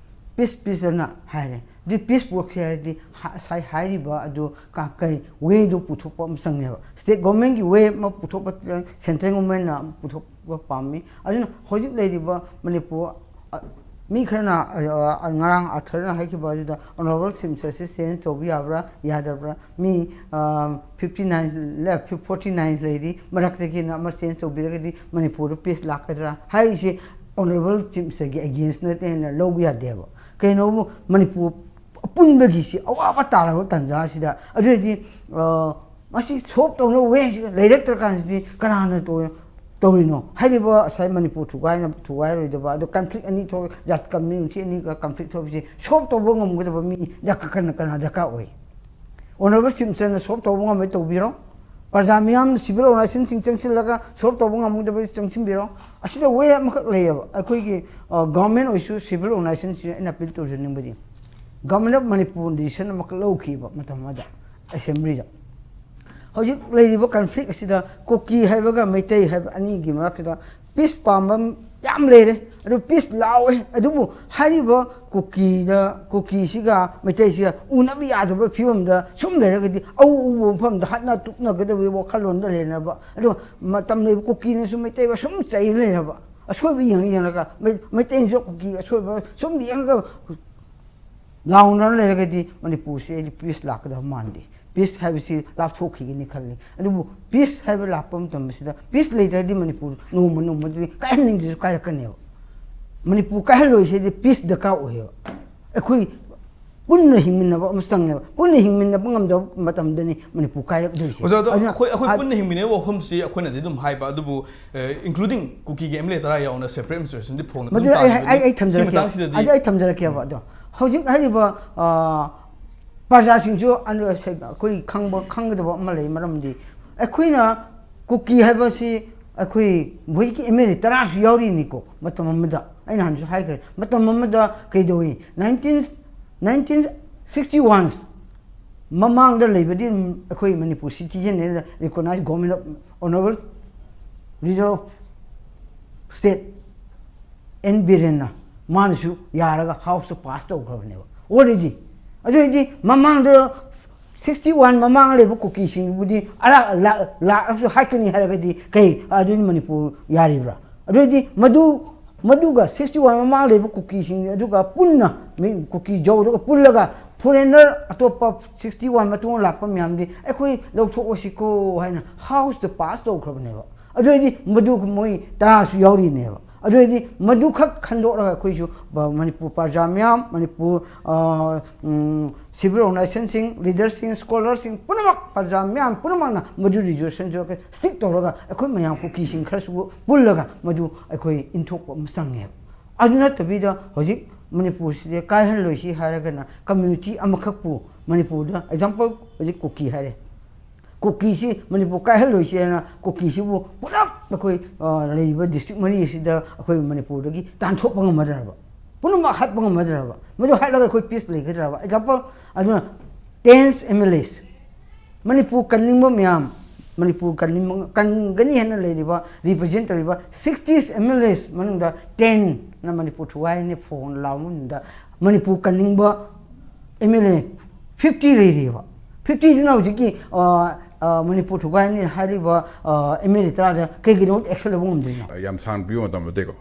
peace, peace" ꯑꯅ ꯍꯥꯏꯔꯦ꯫ ꯑꯗꯨ ꯄꯤꯁ ꯄꯨꯔꯛꯁꯦ ꯍꯥꯏꯔꯗꯤ ꯍ-, ꯉꯁꯥꯏ ꯍꯥꯏꯔꯤꯕ ꯑꯗꯨ ꯀ-, ꯀꯩ ꯋꯦꯗꯨ ꯄꯨꯊꯣꯛꯄ ꯑꯃ ꯆꯪꯉꯦꯕ꯫ ꯁ꯭ꯇꯦꯠ ꯒꯣꯔꯃꯦꯟꯒꯤ ꯋꯦ ꯑꯃ ꯄꯨꯊꯣꯛꯄ, ꯁꯦꯟꯇ꯭ꯔꯦꯜ ꯒꯣꯔꯃꯦꯟꯅ ꯄꯨꯊꯣꯛꯄ ꯄꯥꯝꯃꯤ꯫ ꯑꯗꯨꯅ ꯍꯧꯖꯤꯛ ꯂꯩꯔꯤꯕ ꯃꯅꯤꯄꯨꯔ, ꯑ, ꯃꯤ ꯈꯔꯅ, ꯑ, ꯑ, ꯉꯔꯥꯡ ꯑꯥꯔꯊꯔꯅ ꯍꯥꯏꯈꯤꯕ ꯑꯗꯨꯗ ꯑꯣꯅꯔꯦꯕꯜ ꯆꯤꯐ ꯃꯤꯅꯤꯁꯇꯔꯁꯤ ꯆꯦꯟꯖ ꯇꯧꯕ ꯌꯥꯕ꯭ꯔꯥ ꯌꯥꯗꯕ꯭ꯔꯥ? ꯃꯤ, ꯑ, fifty nine ꯂꯦ-, forty nine ꯂꯩꯔꯤ, ꯃꯔꯛꯇꯒꯤꯅ ꯑꯃ ꯆꯦꯟꯖ ꯇꯧꯕꯤꯔꯒꯗꯤ ꯃꯅꯤꯄꯨꯔꯗ ꯄꯤꯁ ꯂꯥꯛꯀꯗ꯭ꯔꯥ ꯍꯥꯏꯔꯤꯁꯦ ꯑꯣꯅꯔꯦꯕꯜ ꯆꯤꯐ ꯃꯤꯅꯤꯁꯇꯔꯒꯤ ꯑꯦꯒꯦꯟꯁ ꯅꯠꯇꯦ ꯍꯥꯏꯅ ꯂꯧꯕ ꯌꯥꯗꯦꯕ꯫ ꯀꯩꯅꯣꯕꯨ ꯃꯅꯤꯄꯨꯔ ꯑꯄꯨꯟꯕꯒꯤꯁꯤ ꯑꯋꯥꯕ ꯇꯥꯔꯕ ꯇꯥꯟꯖꯥꯁꯤꯗ, ꯑꯗꯨ ꯑꯣꯏꯔꯗꯤ, ꯑ, ꯃꯁꯤ ꯁꯣꯜꯕ ꯇꯧꯅꯕ ꯋꯦꯁꯤ ꯂꯩꯔꯛꯇ꯭ꯔꯀꯥꯟꯁꯤꯗꯤ ꯀꯅꯥꯅ ꯇꯧ-, ꯇꯧꯔꯤꯅꯣ? ꯍꯥꯏꯔꯤꯕ ꯉꯁꯥꯏ ꯃꯅꯤꯄꯨꯔ ꯊꯨꯒꯥꯏꯅ-, ꯊꯨꯒꯥꯏꯔꯣꯏꯗꯕ, ꯑꯗꯣ ꯀꯟꯐ꯭ꯂꯤꯛ ꯑꯅꯤ ꯊꯣꯛ-, ꯖꯥꯠ ꯀꯝꯃ꯭ꯌꯨꯅꯤꯇꯤ ꯑꯅꯤꯒ ꯀꯟꯐ꯭ꯂꯤꯛ ꯊꯣꯛꯄꯁꯤ ꯁꯣꯜꯕ ꯇꯧꯕ ꯉꯝꯒꯗꯕ ꯃꯤ ꯗꯔꯀꯥꯔ, ꯀꯅꯥ, ꯀꯅꯥ ꯗꯔꯀꯥꯔ ꯑꯣꯏ? ꯑꯣꯅꯔꯦꯕꯜ ꯆꯤꯐ ꯃꯤꯅꯤꯁꯇꯔꯅ ꯁꯣꯜꯕ ꯇꯧꯕ ꯉꯝꯕ ꯇꯧꯕꯤꯔꯣ꯫ ꯄ꯭ꯔꯖꯥ ꯃꯤꯌꯥꯝ ꯁꯤꯚꯤꯜ ꯑꯣꯔꯒꯅꯥꯏꯖꯦꯁꯟꯁꯤꯡ ꯆꯪꯁꯤꯜꯂꯒ ꯁꯣꯜꯕ ꯇꯧꯕ ꯉꯝꯒꯗꯕ ꯆꯪꯁꯤꯟꯕꯤꯔꯣ꯫ ꯑꯁꯤꯗ ꯋꯦ ꯑꯃꯈꯛ ꯂꯩꯌꯦꯕ꯫ ꯑꯩꯈꯣꯏꯒꯤ, ꯑ, ꯒꯚꯔꯟꯃꯦꯟ ꯑꯣꯏꯁꯨ ꯁꯤꯚꯤꯜ ꯑꯣꯔꯒꯅꯥꯏꯖꯦꯁꯟꯁꯤꯡ ꯑꯩꯅ ꯑꯄꯤꯜ ꯇꯧꯖꯅꯤꯡꯕꯗꯤ, ꯒꯚꯔꯟꯃꯦꯟ ꯑꯣꯐ ꯃꯅꯤꯄꯨꯔ ꯗꯤꯁꯤꯖꯟ ꯑꯃꯈꯛ ꯂꯧꯈꯤꯕ ꯃꯇꯝ ꯑꯃꯗ ꯑꯦꯁꯦꯝꯕ꯭ꯂꯤꯗ꯫ ꯍꯧꯖꯤꯛ ꯂꯩꯔꯤꯕ ꯀꯟꯐ꯭ꯂꯤꯛ ꯑꯁꯤꯗ ꯀꯨꯀꯤ ꯍꯥꯏꯕꯒ ꯃꯩꯇꯩ ꯍꯥꯏꯕ ꯑꯅꯤꯒꯤ ꯃꯔꯛꯇꯨꯗ ꯄꯤꯁ ꯄꯥꯝꯕ ꯌꯥꯝ ꯂꯩꯔꯦ꯫ ꯑꯗꯨ ꯄꯤꯁ ꯂꯥꯎꯋꯦ꯫ ꯑꯗꯨꯕꯨ ꯍꯥꯏꯔꯤꯕ ꯀꯨꯀꯤꯗ, ꯀꯨꯀꯤꯁꯤꯒ ꯃꯩꯇꯩꯁꯤꯒ ꯎꯅꯕ ꯌꯥꯗꯕ ꯐꯤꯕꯝꯗ ꯁꯨꯝ ꯂꯩꯔꯒꯗꯤ ꯑꯎ ꯑꯎꯕ ꯃꯐꯝꯗ ꯍꯠꯅ ꯇꯨꯛꯅꯒꯗꯕꯒꯤ ꯋꯥꯈꯜꯂꯣꯟꯗ ꯂꯩꯅꯕ, ꯑꯗꯨꯒ ꯃꯇꯝ ꯂꯩꯕ ꯀꯨꯀꯤꯅꯁꯨ ꯃꯩꯇꯩꯕꯨ ꯁꯨꯝ ꯆꯩ ꯂꯩꯅꯕ, ꯑꯁꯣꯏꯕ ꯌꯦꯡ ꯌꯦꯡꯂꯒ ꯃꯩ-, ꯃꯩꯇꯩꯅꯁꯨ ꯀꯨꯀꯤ ꯑꯁꯣꯏꯕ ꯁꯨꯝ ꯌꯦꯡꯂꯒ ꯂꯥꯎꯅꯔ ꯂꯩꯔꯒꯗꯤ ꯃꯅꯤꯄꯨꯔꯁꯤ ꯑꯩꯗꯤ ꯄꯤꯁ ꯂꯥꯛꯀꯗꯕ ꯃꯥꯟꯗꯦ꯫ ꯄꯤꯁ ꯍꯥꯏꯕꯁꯤ ꯂꯥꯞꯊꯣꯛꯈꯤꯒꯅꯤ ꯈꯜꯂꯤ꯫ ꯑꯗꯨꯕꯨ ꯄꯤꯁ ꯍꯥꯏꯕ ꯂꯥꯛꯄ ꯃꯇꯝꯁꯤꯗ, ꯄꯤꯁ ꯂꯩꯇ꯭ꯔꯗꯤ ꯃꯅꯤꯄꯨꯔ ꯅꯣꯡꯃ ꯅꯣꯡꯃꯗꯤ ꯀꯥꯏꯍꯟꯅꯤꯡꯗ꯭ꯔꯁꯨ ꯀꯥꯏꯔꯛꯀꯅꯦꯕ꯫ ꯃꯅꯤꯄꯨꯔ ꯀꯥꯏꯍꯜꯂꯣꯏꯁꯤꯗꯤ ꯄꯤꯁ ꯗꯔꯀꯥꯔ ꯑꯣꯏꯌꯦꯕ꯫ ꯑꯩꯈꯣꯏ ꯄꯨꯟꯅ ꯍꯤꯡꯃꯤꯟꯅꯕ ꯑꯃ ꯆꯪꯉꯦꯕ꯫ ꯄꯨꯟꯅ ꯍꯤꯡꯃꯤꯟꯅꯕ ꯉꯝꯗꯕ ꯃꯇꯝꯗꯅꯤ ꯃꯅꯤꯄꯨꯔ ꯀꯥꯏꯔꯛꯇꯣꯏꯁꯦ꯫ ꯑꯣꯖꯥ, ꯑꯗꯣ ꯑꯗꯨꯅ ꯑꯩꯈꯣꯏ ꯑꯩꯈꯣꯏ ꯑ- ꯄꯨꯟꯅ ꯍꯤꯡꯃꯤꯟꯅꯩ ꯋꯥꯐꯝꯁꯤ ꯑꯩꯈꯣꯏꯅꯗꯤ ꯑꯗꯨꯝ ꯍꯥꯏꯕ, ꯑꯗꯨꯕꯨ ꯏꯟꯀ꯭ꯂꯨꯗꯤꯡ ꯀꯨꯀꯤꯒꯤ ꯑꯦꯝ ꯑꯦꯜ ꯑꯦ ꯇꯔꯥ ꯌꯥꯎꯅ ꯁꯦꯄꯔꯦꯠ ꯑꯦꯗꯃꯤꯅꯤꯁꯇ꯭ꯔꯦꯁꯟꯗꯤ ꯐꯣꯡꯅ ꯑꯗꯨꯝ ꯃꯗꯨ ꯑꯩ ꯇꯥꯈꯤꯕꯅꯤ꯫ ꯑꯩ ꯑꯩ ꯁꯤ ꯊꯝꯖꯔꯛꯀꯦ꯫ ꯃꯇꯥꯡꯁꯤꯗꯗꯤ ꯑꯗꯨ ꯑꯩ ꯊꯝꯖꯔꯛꯀꯦꯕ꯫ ꯑꯗꯣ ꯍꯧꯖꯤꯛ ꯍꯥꯏꯔꯤꯕ ꯑ, ꯄ꯭ꯔꯖꯥꯁꯤꯡꯁꯨ ꯑꯟ-, ꯑꯩꯈꯣꯏ ꯈꯪꯕ ꯈꯪꯒꯗꯕ ꯑꯃ ꯂꯩ꯫ ꯃꯔꯝꯗꯤ ꯑꯩꯈꯣꯏꯅ ꯀꯨꯀꯤ ꯍꯥꯏꯕꯁꯤ ꯑꯩꯈꯣꯏ ꯍꯧꯖꯤꯛꯀꯤ ꯑꯦꯝ ꯑꯦꯜ ꯑꯦ ꯇꯔꯥꯁꯨ ꯌꯥꯎꯔꯤꯅꯤꯀꯣ꯫ ꯃꯇꯝ ꯑꯃꯗ ꯑꯩꯅ ꯍꯥꯟꯅꯁꯨ ꯍꯥꯏꯈ꯭ꯔꯦ, ꯃꯇꯝ ꯑꯃꯗ ꯀꯩꯗꯧꯏ, ꯅꯥꯏꯟꯇꯤꯟ ꯅꯥꯏꯟꯇꯤꯟ ꯁꯤꯛꯁꯇꯤ ꯋꯥꯟ ꯃꯃꯥꯡꯗ ꯂꯩꯕꯗꯤ ꯑꯗꯨꯝ ꯑꯩꯈꯣꯏ ꯃꯅꯤꯄꯨꯔ ꯁꯤꯇꯤꯖꯟꯅꯦꯅ recognise government of honourable leader of state N ꯕꯤꯔꯦꯟꯅ ꯃꯥꯅꯁꯨ ꯌꯥꯔꯒ ꯍꯥꯎꯁꯇ ꯄꯥꯁ ꯇꯧꯈ꯭ꯔꯕꯅꯦꯕ ꯑꯣꯜꯔꯦꯗꯤ꯫ ꯑꯗꯨ ꯑꯣꯏꯔꯗꯤ ꯃꯃꯥꯡꯗ ꯁꯤꯛꯁꯇꯤ ꯋꯥꯟ ꯃꯃꯥꯡ ꯂꯩꯕ ꯀꯨꯀꯤꯁꯤꯡꯕꯨꯗꯤ ꯑꯔꯥ-, ꯂꯥ-, ꯂꯥꯛꯑꯁꯨ ꯍꯥꯠꯀꯅꯤ ꯍꯥꯏꯔꯒꯗꯤ ꯀꯩ ꯑꯗꯨꯗꯤ ꯃꯅꯤꯄꯨꯔ ꯌꯥꯔꯤꯕ꯭ꯔꯥ? ꯑꯗꯨ ꯑꯣꯏꯔꯗꯤ ꯃꯗꯨ ꯃꯗꯨꯒ ꯁꯤꯛꯁꯇꯤ ꯋꯥꯟ ꯃꯃꯥꯡ ꯂꯩꯕ ꯀꯨꯀꯤꯁꯤꯡ ꯑꯗꯨꯒ ꯄꯨꯟꯅ ꯃꯤ ꯀꯨꯀꯤ ꯖꯧꯗꯨꯒ ꯄꯨꯜꯂꯒ ꯐꯣꯔꯦꯟꯅꯔ ꯑꯇꯣꯞꯄ ꯁꯤꯛꯁꯇꯤ ꯋꯥꯟ ꯃꯇꯨꯡ ꯂꯥꯛꯄ ꯃꯌꯥꯝꯗꯤ ꯑꯩꯈꯣꯏ ꯂꯧꯊꯣꯛꯑꯁꯤꯀꯣ ꯍꯥꯏꯅ ꯍꯥꯎꯁꯇ ꯄꯥꯁ ꯇꯧꯈ꯭ꯔꯕꯅꯦꯕ꯫ ꯑꯗꯨ ꯑꯣꯏꯔꯗꯤ ꯃꯗꯨ ꯃꯣꯏ ꯇꯔꯥꯁꯨ ꯌꯥꯎꯔꯤꯅꯦꯕ꯫ ꯑꯗꯨ ꯑꯣꯏꯔꯗꯤ ꯃꯗꯨꯈꯛ ꯈꯟꯗꯣꯛꯂꯒ ꯑꯩꯈꯣꯏꯁꯨ ꯕ-, ꯃꯅꯤꯄꯨꯔ ꯄ꯭ꯔꯖꯥ ꯃꯌꯥꯝ, ꯃꯅꯤꯄꯨꯔ, ꯑ, ꯎꯝ, ꯁꯤꯚꯤꯜ ꯑꯣꯔꯒꯅꯥꯏꯖꯦꯁꯟꯁꯤꯡ, ꯂꯤꯗꯔꯁꯤꯡ, ꯁ꯭ꯀꯣꯂꯔꯁꯤꯡ ꯄꯨꯝꯅꯃꯛ, ꯄ꯭ꯔꯖꯥ ꯃꯌꯥꯝ ꯄꯨꯝꯅꯃꯛꯅ ꯃꯗꯨ ꯔꯤꯖꯣꯂꯨꯁꯟꯁꯨ ꯁ꯭ꯇꯤꯛ ꯇꯧꯔꯒ ꯑꯩꯈꯣꯏ ꯃꯌꯥꯝ ꯀꯨꯀꯤꯁꯤꯡ ꯈꯔꯁꯨ ꯄꯨꯜꯂꯒ ꯃꯗꯨ ꯑꯩꯈꯣꯏ ꯏꯟꯊꯣꯛꯄ ꯑꯃ ꯆꯪꯉꯦꯕ꯫ ꯑꯗꯨ ꯅꯠꯇꯕꯤꯗ ꯍꯧꯖꯤꯛ ꯃꯅꯤꯄꯨꯔꯁꯤꯗ ꯀꯥꯏꯍꯜꯂꯣꯏꯁꯤ ꯍꯥꯏꯔꯒꯅ ꯀꯝꯃ꯭ꯌꯨꯅꯤꯇꯤ ꯑꯃꯈꯛꯄꯨ ꯃꯅꯤꯄꯨꯔꯗ, ꯑꯦꯛꯖꯥꯝꯄꯜ, ꯍꯧꯖꯤꯛ ꯀꯨꯀꯤ ꯍꯥꯏꯔꯦ, ꯀꯨꯀꯤꯁꯤ ꯃꯅꯤꯄꯨꯔ ꯀꯥꯏꯍꯜꯂꯣꯏꯁꯤ ꯍꯥꯏꯅ ꯀꯨꯀꯤꯁꯤꯕꯨ ꯄꯨꯂꯞ ꯑꯩꯈꯣꯏ, ꯑ, ꯂꯩꯔꯤꯕ ꯗꯤꯁꯇ꯭ꯔꯤꯛ ꯃꯔꯤ ꯑꯁꯤꯗ ꯑꯩꯈꯣꯏ ꯃꯅꯤꯄꯨꯔꯗꯒꯤ ꯇꯥꯟꯊꯣꯛꯄ ꯉꯝꯃꯗ꯭ꯔꯕ? ꯄꯨꯝꯅꯃꯛ ꯍꯥꯠꯄ ꯉꯝꯃꯗ꯭ꯔꯕ? ꯃꯗꯨ ꯍꯥꯠꯂꯒ ꯑꯩꯈꯣꯏ ꯄꯤꯁ ꯂꯩꯒꯗ꯭ꯔꯕ? ꯑꯦꯛꯖꯥꯝꯄꯜ, ꯑꯗꯨꯅ ꯇꯦꯟꯁ ꯑꯦꯝ ꯑꯦꯜ ꯑꯦꯁ, ꯃꯅꯤꯄꯨꯔ ꯀꯟꯅꯤꯡꯕ ꯃꯌꯥꯝ, ꯃꯅꯤꯄꯨꯔ ꯀꯟꯅꯤꯡꯕ, ꯀꯟꯒꯅꯤ ꯍꯥꯏꯅ ꯂꯩꯔꯤꯕ, ꯔꯤꯄ꯭ꯔꯖꯦꯟ ꯇꯧꯔꯤꯕ ꯁꯤꯛꯁꯇꯤꯁ ꯑꯦꯝ ꯑꯦꯜ ꯑꯦꯁ ꯃꯅꯨꯡꯗ ꯇꯦꯟꯅ ꯃꯅꯤꯄꯨꯔ ꯊꯨꯒꯥꯏꯅꯤ ꯐꯣꯟ ꯂꯥꯎꯕ ꯃꯇꯝꯗ ꯃꯅꯤꯄꯨꯔ ꯀꯟꯅꯤꯡꯕ ꯑꯦꯝ ꯑꯦꯜ ꯑꯦ ꯐꯤꯐꯇꯤ ꯂꯩꯔꯤꯕ꯫ ꯐꯤꯐꯇꯤꯗꯨꯅ ꯍꯧꯖꯤꯛꯀꯤ, ꯑ, ꯑ, ꯃꯅꯤꯄꯨꯔ ꯊꯨꯒꯥꯏꯅꯤ ꯍꯥꯏꯔꯤꯕ, ꯑ, ꯑꯦꯝ ꯑꯦꯜ ꯑꯦ ꯇꯔꯥꯗ ꯀꯩꯒꯤꯗꯃꯛꯇ ꯑꯦꯛꯁꯟ ꯂꯧꯕ ꯉꯝꯗ꯭ꯔꯤꯅꯣ? ꯌꯥꯝ ꯁꯥꯡꯅ ꯄꯤꯕ ꯃꯇꯝ ꯅꯠꯇꯦꯀꯣ꯫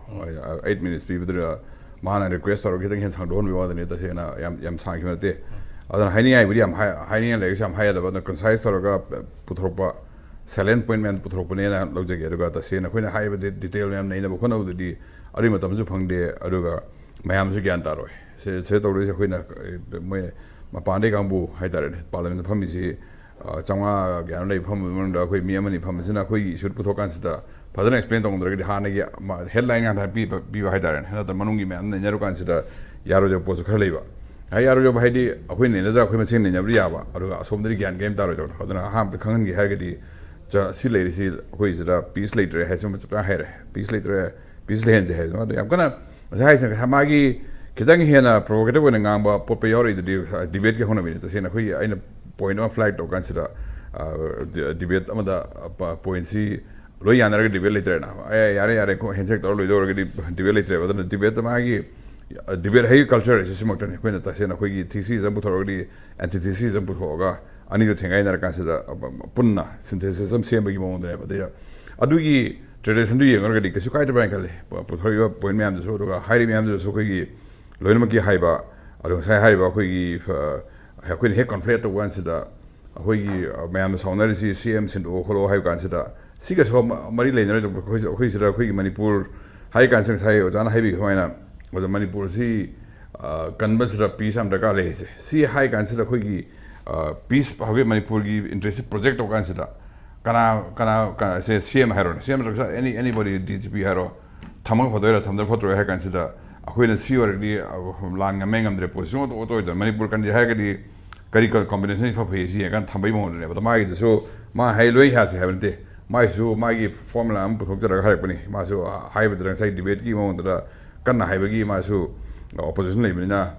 ꯑꯩꯠ ꯃꯤꯅꯤꯠꯁ ꯄꯤꯕꯗꯨꯗ ꯃꯥꯅ ꯔꯤꯀ꯭ꯋꯦꯁ ꯇꯧꯔꯒ ꯈꯤꯇꯪ ꯍꯦꯟꯅ ꯁꯥꯡꯗꯣꯛꯍꯟꯕꯒꯤ ꯋꯥꯗꯅꯤ, ꯇꯁꯦꯡꯅ ꯌꯥꯝ, ꯌꯥꯝ ꯁꯥꯡꯈꯤꯕ ꯅꯠꯇꯦ꯫ ꯑꯗꯨꯅ ꯍꯥꯏꯅꯤꯡꯉꯥꯏꯕꯨꯗꯤ ꯌꯥꯝ ꯍꯥꯏ-, ꯍꯥꯏꯅꯤꯡꯉꯥꯏ ꯂꯩꯔꯒꯁꯨ ꯌꯥꯝ ꯍꯥꯏ ꯌꯥꯗꯕ, ꯑꯗꯨꯅ ꯀꯟꯁꯥꯏꯁ ꯇꯧꯔꯒ ꯄꯨꯊꯣꯔꯛꯄ, ꯁꯦꯂꯦꯟ ꯄꯣꯏꯟ ꯃꯌꯥꯝ ꯄꯨꯊꯣꯔꯛꯄꯅꯦꯅ ꯂꯧꯖꯒꯦ꯫ ꯑꯗꯨꯒ ꯇꯁꯦꯡꯅ ꯑꯩꯈꯣꯏꯅ ꯍꯥꯏꯔꯤꯕ ꯗꯤ-, ꯗꯤꯇꯦꯜ ꯃꯌꯥꯝ ꯅꯩꯅꯕ ꯈꯣꯠꯅꯕꯗꯗꯤ ꯑꯗꯨꯒꯤ ꯃꯇꯝꯁꯨ ꯐꯪꯗꯦ, ꯑꯗꯨꯒ ꯃꯌꯥꯝꯁꯨ ꯒ꯭ꯌꯥꯟ ꯇꯥꯔꯣꯏ꯫ ꯁꯦ ꯁꯦ ꯇꯧꯗꯣꯏꯁꯦ ꯑꯩꯈꯣꯏꯅ, ꯑ, ꯃꯣꯏ ꯃꯄꯥꯟꯗꯩ ꯀꯥꯡꯕꯨ ꯍꯥꯏꯇꯥꯔꯦꯅꯦ, ꯄꯥꯔꯂꯤꯌꯥꯃꯦꯟꯗ ꯐꯝꯃꯤꯁꯤ, ꯑ, ꯆꯥꯝꯃꯉꯥ ꯀꯌꯥꯅꯣ ꯂꯩꯕ ꯐꯝꯕ ꯃꯅꯨꯡꯗ ꯑꯩꯈꯣꯏ ꯃꯤ ꯑꯃꯅꯤ ꯐꯝꯕꯁꯤꯅ ꯑꯩꯈꯣꯏꯒꯤ ꯏꯁꯨ ꯄꯨꯊꯣꯛꯀꯥꯟꯁꯤꯗ ꯐꯖꯅ ꯑꯦꯛꯁꯄ꯭ꯂꯦꯟ ꯇꯧꯉꯝꯗ꯭ꯔꯒꯗꯤ ꯍꯥꯟꯅꯒꯤ ꯃ-, ꯍꯦꯗꯂꯥꯏꯟ ꯉꯥꯛꯇ ꯄꯤꯕ, ꯄꯤꯕ ꯍꯥꯏꯇꯥꯔꯦꯅꯦ, ꯅꯠꯇ꯭ꯔ ꯃꯅꯨꯡꯒꯤ ꯃꯌꯥꯝ ꯅꯩꯅꯔꯨꯀꯥꯟꯁꯤꯗ ꯌꯥꯔꯣꯏꯗꯕ ꯄꯣꯠꯁꯨ ꯈꯔ ꯂꯩꯕ꯫ ꯍꯥꯏ ꯌꯥꯔꯣꯏꯗꯕ ꯍꯥꯏꯗꯤ ꯑꯩꯈꯣꯏ ꯅꯩꯅꯖ ꯑꯩꯈꯣꯏ ꯃꯁꯦꯟ ꯅꯩꯅꯕꯗꯤ ꯌꯥꯕ, ꯑꯗꯨꯒ ꯑꯁꯣꯝꯗꯗꯤ ꯒ꯭ꯌꯥꯟ ꯀꯩꯝ ꯇꯥꯔꯣꯏꯗꯕꯗꯣ꯫ ꯑꯗꯨꯅ ꯑꯍꯥꯟꯕꯗ ꯈꯪꯍꯟꯒꯦ ꯍꯥꯏꯔꯒꯗꯤ ꯆ-, ꯁꯤ ꯂꯩꯔꯤꯁꯤ ꯑꯩꯈꯣꯏꯁꯤꯗ ꯄꯤꯁ ꯂꯩꯇ꯭ꯔꯦ ꯍꯥꯏꯁꯤꯃ ꯆꯞ ꯆꯥꯅ ꯍꯥꯏꯔꯦ꯫ ꯄꯤꯁ ꯂꯩꯇ꯭ꯔꯦ, ꯄꯤꯁ ꯂꯩꯍꯟꯁꯦ ꯍꯥꯏꯗꯅ꯫ ꯑꯗꯣ ꯌꯥꯝ ꯀꯟꯅ ꯉꯁꯥꯏ ꯍꯥꯏꯁꯦ ꯃꯥꯒꯤ ꯈꯤꯇꯪ ꯍꯦꯟꯅ ꯄ꯭ꯔꯣꯚꯣꯀꯦꯇꯤꯚ ꯑꯣꯏꯅ ꯉꯥꯡꯕ ꯄꯣꯠꯄ ꯌꯥꯎꯔꯛꯏꯗꯨꯗꯤ ꯗꯤꯕꯦꯠꯀꯤ ꯍꯧꯅꯕꯤꯅꯤ꯫ ꯇꯁꯦꯡꯅ ꯑꯩꯈꯣꯏꯒꯤ ꯑꯩꯅ ꯄꯣꯏꯟ ꯑꯃ ꯐ꯭ꯂꯦꯛ ꯇꯧ ꯀꯥꯟꯁꯤꯗ, ꯑ, ꯗꯤ-, ꯗꯤꯕꯦꯠ ꯑꯃꯗ, ꯑ, ꯄ-, ꯄꯣꯏꯟꯁꯤ ꯂꯣꯏ ꯌꯥꯅꯔꯒ ꯗꯤꯕꯦꯠ ꯂꯩꯇ꯭ꯔꯦꯅ꯫ ꯑꯦ, ꯌꯥꯔꯦ, ꯌꯥꯔꯦ, ꯀꯣ, ꯍꯦꯟꯁꯦꯛ ꯇꯧꯔ ꯂꯣꯏꯗꯧꯔꯒꯗꯤ ꯗꯤꯕꯦꯠ ꯂꯩꯇ꯭ꯔꯦꯕ꯫ ꯑꯗꯨꯅ ꯗꯤꯕꯦꯠꯇ ꯃꯥꯒꯤ, ꯑ, ꯗꯤꯕꯦꯠ ꯍꯥꯏꯒꯤ ꯀꯜꯆꯔ ꯑꯁꯤ ꯁꯤꯃꯛꯇꯅꯤ꯫ ꯑꯩꯈꯣꯏꯅ ꯇꯁꯦꯡꯅ ꯑꯩꯈꯣꯏꯒꯤ ꯊꯤꯁꯤꯁ ꯑꯃ ꯄꯨꯊꯣꯔꯛꯑꯒꯗꯤ ꯑꯦꯟꯇꯤꯊꯤꯁꯤꯁ ꯑꯃ ꯄꯨꯊꯣꯛꯑꯒ ꯑꯅꯤꯗꯨ ꯊꯦꯡꯒꯥꯏꯅꯔ ꯀꯥꯟꯁꯤꯗ, ꯑ, ꯄꯨꯟꯅ ꯁꯤꯟꯊꯦꯁꯤꯁ ꯑꯃ ꯁꯦꯝꯕꯒꯤ ꯃꯑꯣꯡꯗꯅꯦꯕ꯫ ꯑꯗꯩ ꯑꯗꯨꯒꯤ ꯇ꯭ꯔꯦꯗꯤꯁꯟꯗꯨ ꯌꯦꯡꯉꯨꯔꯒꯗꯤ ꯀꯩꯁꯨ ꯀꯥꯏꯗꯕ꯭ꯔꯥ ꯍꯥꯏꯅ ꯈꯜꯂꯤ꯫ ꯄ-, ꯄꯨꯊꯣꯔꯛꯏꯕ ꯄꯣꯏꯟ ꯃꯌꯥꯝꯗꯨꯁꯨ, ꯑꯗꯨꯒ ꯍꯥꯏꯔꯤꯕ ꯃꯌꯥꯝꯗꯨꯁꯨ ꯑꯩꯈꯣꯏꯒꯤ ꯂꯣꯏꯅꯃꯛꯀꯤ ꯍꯥꯏꯕ, ꯑꯗꯣ ꯉꯁꯥꯏ ꯍꯥꯏꯔꯤꯕ ꯑꯩꯈꯣꯏꯒꯤ, ꯑ, ꯑꯩꯈꯣꯏꯅ ꯍꯦꯛ ꯀꯟꯐ꯭ꯂꯦꯠ ꯇꯧꯕ ꯀꯥꯟꯁꯤꯗ ꯑꯩꯈꯣꯏꯒꯤ, ꯑ, ꯃꯌꯥꯝꯅ ꯁꯥꯎꯅꯔꯤꯁꯤ ꯁꯤ ꯑꯦꯝ ꯁꯤꯟꯗꯣꯛꯑꯣ ꯈꯣꯠꯂꯣ ꯍꯥꯏꯕ ꯀꯥꯟꯁꯤꯗ ꯁꯤꯒꯁꯨ ꯃ-, ꯃꯔꯤ ꯂꯩꯅꯔꯣꯏꯗꯕ꯫ ꯑꯩꯈꯣꯏ, ꯑꯩꯈꯣꯏ ꯁꯤꯗ ꯑꯩꯈꯣꯏꯒꯤ ꯃꯅꯤꯄꯨꯔ ꯍꯥꯏ ꯀꯥꯟꯁꯤꯗ ꯉꯁꯥꯏ ꯑꯣꯖꯥꯅ ꯍꯥꯏꯕꯤꯈꯤꯕ ꯁꯨꯃꯥꯏꯅ ꯑꯣꯖꯥ ꯃꯅꯤꯄꯨꯔꯁꯤ, ꯑ, ꯀꯟꯕꯁꯤꯗ ꯄꯤꯁ ꯌꯥꯝ ꯗꯔꯀꯥꯔ ꯂꯩ ꯍꯥꯏꯁꯦ꯫ ꯁꯤ ꯍꯥꯏ ꯀꯥꯟꯁꯤꯗ ꯑꯩꯈꯣꯏꯒꯤ, ꯑ, ꯄꯤꯁ ꯍꯧꯖꯤꯛ ꯃꯅꯤꯄꯨꯔꯒꯤ ꯏꯟꯇꯔꯦꯁꯁꯤ ꯄ꯭ꯔꯣꯖꯦꯛ ꯇꯧ ꯀꯥꯟꯁꯤꯗ ꯀꯅꯥ, ꯀꯅꯥ, ꯀꯅꯥ, ꯁꯦ ꯁꯤ ꯑꯦꯝ ꯍꯥꯏꯔꯣꯅꯦ, ꯁꯤ ꯑꯦꯝ ꯅꯠꯇ꯭ꯔꯒꯁꯨ ꯑꯦꯅꯤ, ꯑꯦꯅꯤꯕꯣꯗꯤ, ꯗꯤ ꯖꯤ ꯄꯤ ꯍꯥꯏꯔꯣ, ꯊꯝꯃꯒ ꯐꯗꯣꯏꯔꯥ ꯊꯝꯗ꯭ꯔ ꯐꯠꯇ꯭ꯔꯣꯏ ꯍꯥꯏ ꯀꯥꯟꯁꯤꯗ ꯑꯩꯈꯣꯏꯅ ꯁꯤ ꯑꯣꯏꯔꯒꯗꯤ, ꯑ, ꯂꯥꯟ ꯉꯝꯃꯦ ꯉꯝꯗ꯭ꯔꯦ ꯄꯣꯠꯁꯤ ꯁꯨꯝ ꯑꯣꯏꯊꯣꯛ ꯑꯣꯏꯊꯣꯛꯑꯣꯏꯗꯅ ꯃꯅꯤꯄꯨꯔ ꯀꯟꯗꯤ ꯍꯥꯏꯔꯒꯗꯤ ꯀꯔꯤ ꯀ-, ꯀꯣꯝꯕꯤꯅꯦꯁꯟ ꯏꯐ ꯐꯩ ꯁꯤ ꯌꯦꯡꯉꯀꯥꯟꯗ ꯊꯝꯕꯒꯤ ꯃꯑꯣꯡꯗꯅꯦꯕ꯫ ꯑꯗꯣ ꯃꯥꯒꯤꯗꯨꯁꯨ ꯃꯥ ꯍꯥꯏ ꯂꯣꯏ ꯌꯥꯁꯤ ꯍꯥꯏꯕ ꯅꯠꯇꯦ꯫ ꯃꯥꯒꯤꯁꯨ ꯃꯥꯒꯤ ꯐꯣꯔꯃꯨꯂꯥ ꯑꯃ ꯄꯨꯊꯣꯛꯆꯔꯒ ꯍꯥꯏꯔꯛꯄꯅꯤ꯫ ꯃꯥꯁꯨ ꯍꯥꯏꯕꯗꯨꯗ ꯉꯁꯥꯏ ꯗꯤꯕꯦꯠꯀꯤ ꯃꯑꯣꯡꯗꯨꯗ ꯀꯟꯅ ꯍꯥꯏꯕꯒꯤ ꯃꯥꯁꯨ ꯑꯣꯄꯣꯖꯤꯁꯟ ꯂꯩꯕꯅꯤꯅ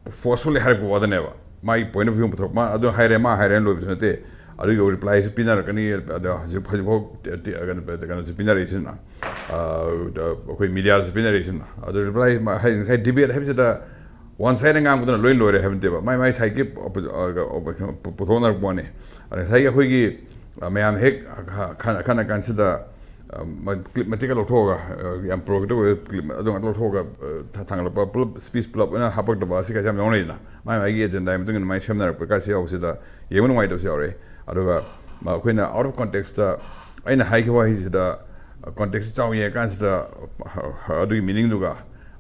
ꯐꯣꯔꯁꯐꯨꯜꯂꯤ ꯍꯥꯏꯔꯛꯄ ꯋꯥꯗꯅꯦꯕ꯫ ꯃꯥꯒꯤ ꯄꯣꯏꯟ ꯑꯣꯐ ꯚ꯭ꯌꯨ ꯑꯃ ꯄꯨꯊꯣꯛ-, ꯃꯥ ꯑꯗꯨ ꯍꯥꯏꯔꯦ, ꯃꯥ ꯍꯥꯏꯔꯦꯅ ꯂꯣꯏꯕꯁꯨ ꯅꯠꯇꯦ꯫ ꯑꯗꯨꯒꯤ ꯔꯤꯄ꯭ꯂꯥꯏꯁꯨ ꯄꯤꯅꯔꯛꯀꯅꯤ꯫ ꯑꯗꯣ ꯍꯧꯖꯤꯛ, ꯍꯧꯖꯤꯛꯐꯥꯎ ꯇꯤ-, ꯇꯤ-, ꯀꯩꯅꯣ, ꯀꯩꯅꯣꯁꯨ ꯄꯤꯅꯔꯛꯏꯁꯤꯅ, ꯑ, ꯑꯩꯈꯣꯏ ꯃꯤꯗꯤꯌꯥꯗꯁꯨ ꯄꯤꯅꯔꯛꯏꯁꯤꯅ꯫ ꯑꯗꯣ ꯔꯤꯄ꯭ꯂꯥꯏ ꯃꯥ-, ꯍꯥꯏ-, ꯉꯁꯥꯏ ꯗꯤꯕꯦꯠ ꯍꯥꯏꯕꯁꯤꯗ ꯋꯥꯟ ꯁꯥꯏꯗ ꯉꯥꯡꯕꯗꯨꯅ ꯂꯣꯏ ꯂꯣꯏꯔꯦ ꯍꯥꯏꯕ ꯅꯠꯇꯦꯕ꯫ ꯃꯥꯏ, ꯃꯥꯏ ꯁꯥꯏꯗꯀꯤ ꯑꯣꯄꯣꯖꯤ-, ꯑ, ꯑ, ꯀꯩꯅꯣ, ꯄꯨ-, ꯄꯨꯊꯣꯛꯅꯔꯛꯄ ꯋꯥꯅꯤ꯫ ꯑꯗ ꯉꯁꯥꯏꯒꯤ ꯑꯩꯈꯣꯏꯒꯤ, ꯑ, ꯃꯌꯥꯝ ꯍꯦꯛ ꯈ-, ꯈ-, ꯈꯟꯅ ꯀꯥꯟꯁꯤꯗ, ꯑ, ꯃ-, ꯀ꯭ꯂꯤꯞ ꯃꯇꯦꯛ ꯈꯔ ꯂꯧꯊꯣꯛꯑꯒ, ꯑ, ꯌꯥꯝ ꯄ꯭ꯔꯣꯚꯣꯀꯦꯇꯤꯚ ꯑꯣꯏꯕ ꯀ꯭ꯂꯤꯞ ꯑꯗꯨ ꯉꯥꯛꯇ ꯂꯧꯊꯣꯛꯑꯒ, ꯑ, ꯊꯥ-, ꯊꯥꯡꯒꯠꯂꯛꯄ, ꯄꯨꯂꯞ ꯁ꯭ꯄꯤꯆ ꯄꯨꯂꯞ ꯑꯣꯏꯅ ꯍꯥꯞꯄꯛꯇꯕ ꯑꯁꯤ ꯀꯥꯏꯁꯦ ꯌꯥꯝ ꯌꯥꯎꯅꯩꯗꯅ꯫ ꯃꯥꯏ ꯃꯥꯏꯒꯤ ꯑꯦꯖꯦꯟꯗꯥꯒꯤ ꯃꯇꯨꯡ ꯏꯟꯅ ꯃꯥꯏ ꯁꯦꯝꯅꯔꯛꯄ ꯀꯥꯏꯁꯦ ꯌꯥꯎꯕꯁꯤꯗ ꯌꯦꯡꯕ ꯅꯨꯡꯉꯥꯏꯇꯕꯁꯨ ꯌꯥꯎꯔꯛꯑꯦ꯫ ꯑꯗꯨꯒ ꯃ-, ꯑꯩꯈꯣꯏꯅ ꯑꯥꯎꯠ ꯑꯣꯐ ꯀꯣꯟꯇꯦꯛꯁꯇ ꯑꯩꯅ ꯍꯥꯏꯈꯤꯕ ꯋꯥꯍꯩꯁꯤꯗ, ꯑ, ꯀꯣꯟꯇꯦꯛꯁ ꯆꯥꯎꯅ ꯌꯦꯡꯉꯀꯥꯟꯁꯤꯗ, ꯑ, ꯑꯗꯨꯒꯤ ꯃꯤꯅꯤꯡꯗꯨꯒ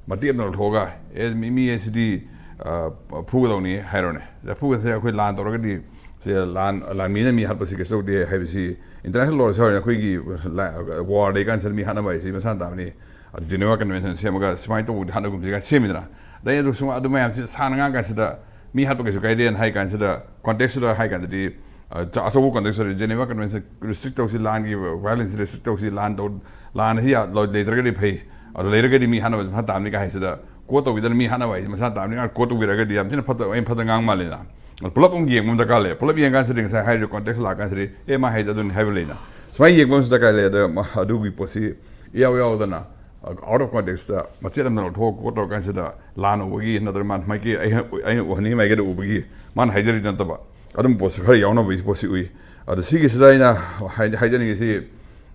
ꯃꯇꯦꯛ ꯑꯃ ꯂꯧꯊꯣꯛꯑꯒ, "ꯑꯦ, ꯃꯤ, ꯃꯤ ꯑꯁꯤꯗꯤ, ꯑ, ꯐꯨꯒꯗꯧꯅꯤ" ꯍꯥꯏꯔꯣꯅꯦ꯫ ꯑꯗ ꯐꯨꯒꯗꯧꯁꯦ ꯑꯩꯈꯣꯏ ꯂꯥꯟ ꯇꯧꯔꯒꯗꯤ, ꯁꯦ ꯂꯥꯟ, ꯂꯥꯟꯃꯤꯅ ꯃꯤ ꯍꯥꯠꯄꯁꯤ ꯀꯩꯁꯨ ꯇꯧꯗꯦ ꯍꯥꯏꯕꯁꯤ international lawꯗꯁꯨ ꯌꯥꯎꯔꯤꯅꯤ꯫ ꯑꯩꯈꯣꯏꯒꯤ ꯂꯥ-, war ꯂꯩ ꯀꯥꯟꯁꯤꯗ ꯃꯤ ꯍꯥꯠꯅꯕ ꯍꯥꯏꯁꯤ ꯃꯁꯥꯅ ꯇꯥꯕꯅꯤ꯫ ꯑꯗꯨ Geneva Convention ꯁꯦꯝꯃꯒ ꯁꯨꯃꯥꯏꯅ ꯇꯧꯕꯗꯤ ꯍꯥꯠꯅꯒꯨꯝꯁꯤ ꯀꯥꯏꯅ ꯁꯦꯝꯃꯤꯗꯅ꯫ ꯑꯗꯩ ꯑꯗꯨ ꯁꯨꯝ ꯑꯗꯨ ꯃꯌꯥꯝꯁꯤ ꯁꯥꯟꯅ ꯉꯥꯡ ꯀꯥꯟꯁꯤꯗ ꯃꯤ ꯍꯥꯠꯄ ꯀꯩꯁꯨ ꯀꯥꯏꯗꯦꯅ ꯍꯥꯏ ꯀꯥꯟꯁꯤꯗ, contextꯇꯨꯗ ꯍꯥꯏ ꯀꯥꯟꯗꯗꯤ, ꯑ, ꯆ-, ꯑꯆꯧꯕ contextꯇ Geneva Convention restrict ꯇꯧꯁꯤ, ꯂꯥꯟꯒꯤ violence restrict ꯇꯧꯁꯤ, ꯂꯥꯟ ꯇꯧ-, ꯂꯥꯟ ꯑꯁꯤ ꯌꯥ-, ꯂꯣꯏ-, ꯂꯩꯇ꯭ꯔꯒꯗꯤ ꯐꯩ, ꯑꯗꯨ ꯂꯩꯔꯒꯗꯤ ꯃꯤ ꯍꯥꯠꯅꯕꯁꯤ ꯃꯁꯥ ꯇꯥꯕꯅꯤ ꯀꯥꯏ ꯍꯥꯏꯁꯤꯗ, quote ꯇꯧꯕꯤꯗꯅ ꯃꯤ ꯍꯥꯠꯅꯕ ꯍꯥꯏꯁꯤ ꯃꯁꯥ ꯇꯥꯕꯅꯤ ꯀꯥꯏꯅ quote ꯇꯧꯕꯤꯔꯒꯗꯤ ꯌꯥꯝ ꯊꯤꯅ ꯐꯠꯇ-, ꯑꯩꯅ ꯐꯠꯇ ꯉꯥꯡ ꯃꯥꯜꯂꯦꯅ꯫ ꯑꯗꯨ ꯄꯨꯂꯞ ꯑꯃꯨꯛ ꯌꯦꯡꯕ ꯑꯃ ꯗꯔꯀꯥꯔ ꯂꯩ꯫ ꯄꯨꯂꯞ ꯌꯦꯡ ꯀꯥꯟꯁꯤꯗꯤ ꯉꯁꯥꯏ ꯍꯥꯏꯔꯤꯕ context ꯂꯥꯛ ꯀꯥꯟꯁꯤꯗꯤ, "ꯑꯦ, ꯃꯥ ꯍꯥꯏꯁꯦ ꯑꯗꯨꯅꯤ" ꯍꯥꯏꯕ ꯂꯩꯅ꯫ ꯁꯨꯃꯥꯏꯅ ꯌꯦꯡꯕ ꯑꯃꯁꯨ ꯗꯔꯀꯥꯔ ꯂꯩ꯫ ꯑꯗ ꯃ-, ꯑꯗꯨꯒꯤ ꯄꯣꯠꯁꯤ ꯏꯌꯥꯎ ꯌꯥꯎꯗꯅ, out of contextꯇ ꯃꯆꯦꯠ ꯑꯃꯗ ꯂꯧꯊꯣꯛꯑꯒ quote ꯇꯧꯔ ꯀꯥꯟꯁꯤꯗ ꯂꯥꯟ ꯎꯕꯒꯤ ꯅꯠꯇ꯭ꯔꯒ ꯃꯥ ꯃꯥꯏꯀꯩ ꯑꯩꯅ, ꯑꯩꯅ ꯎꯍꯟꯅꯤꯡꯉꯤ ꯃꯥꯏꯀꯩꯗ ꯎꯕꯒꯤ ꯃꯥꯅ ꯍꯥꯏꯖꯔꯤꯗꯨ ꯅꯠꯇꯕ, ꯑꯗꯨꯝꯕ ꯄꯣꯠꯁꯨ ꯈꯔ ꯌꯥꯎꯅꯕꯒꯤ ꯄꯣꯠꯁꯤ ꯎꯏ꯫ ꯑꯗꯣ ꯁꯤꯒꯤꯁꯤꯗ ꯑꯩꯅ ꯍꯥꯏ-, ꯍꯥꯏꯖꯅꯤꯡꯉꯤꯁꯤ,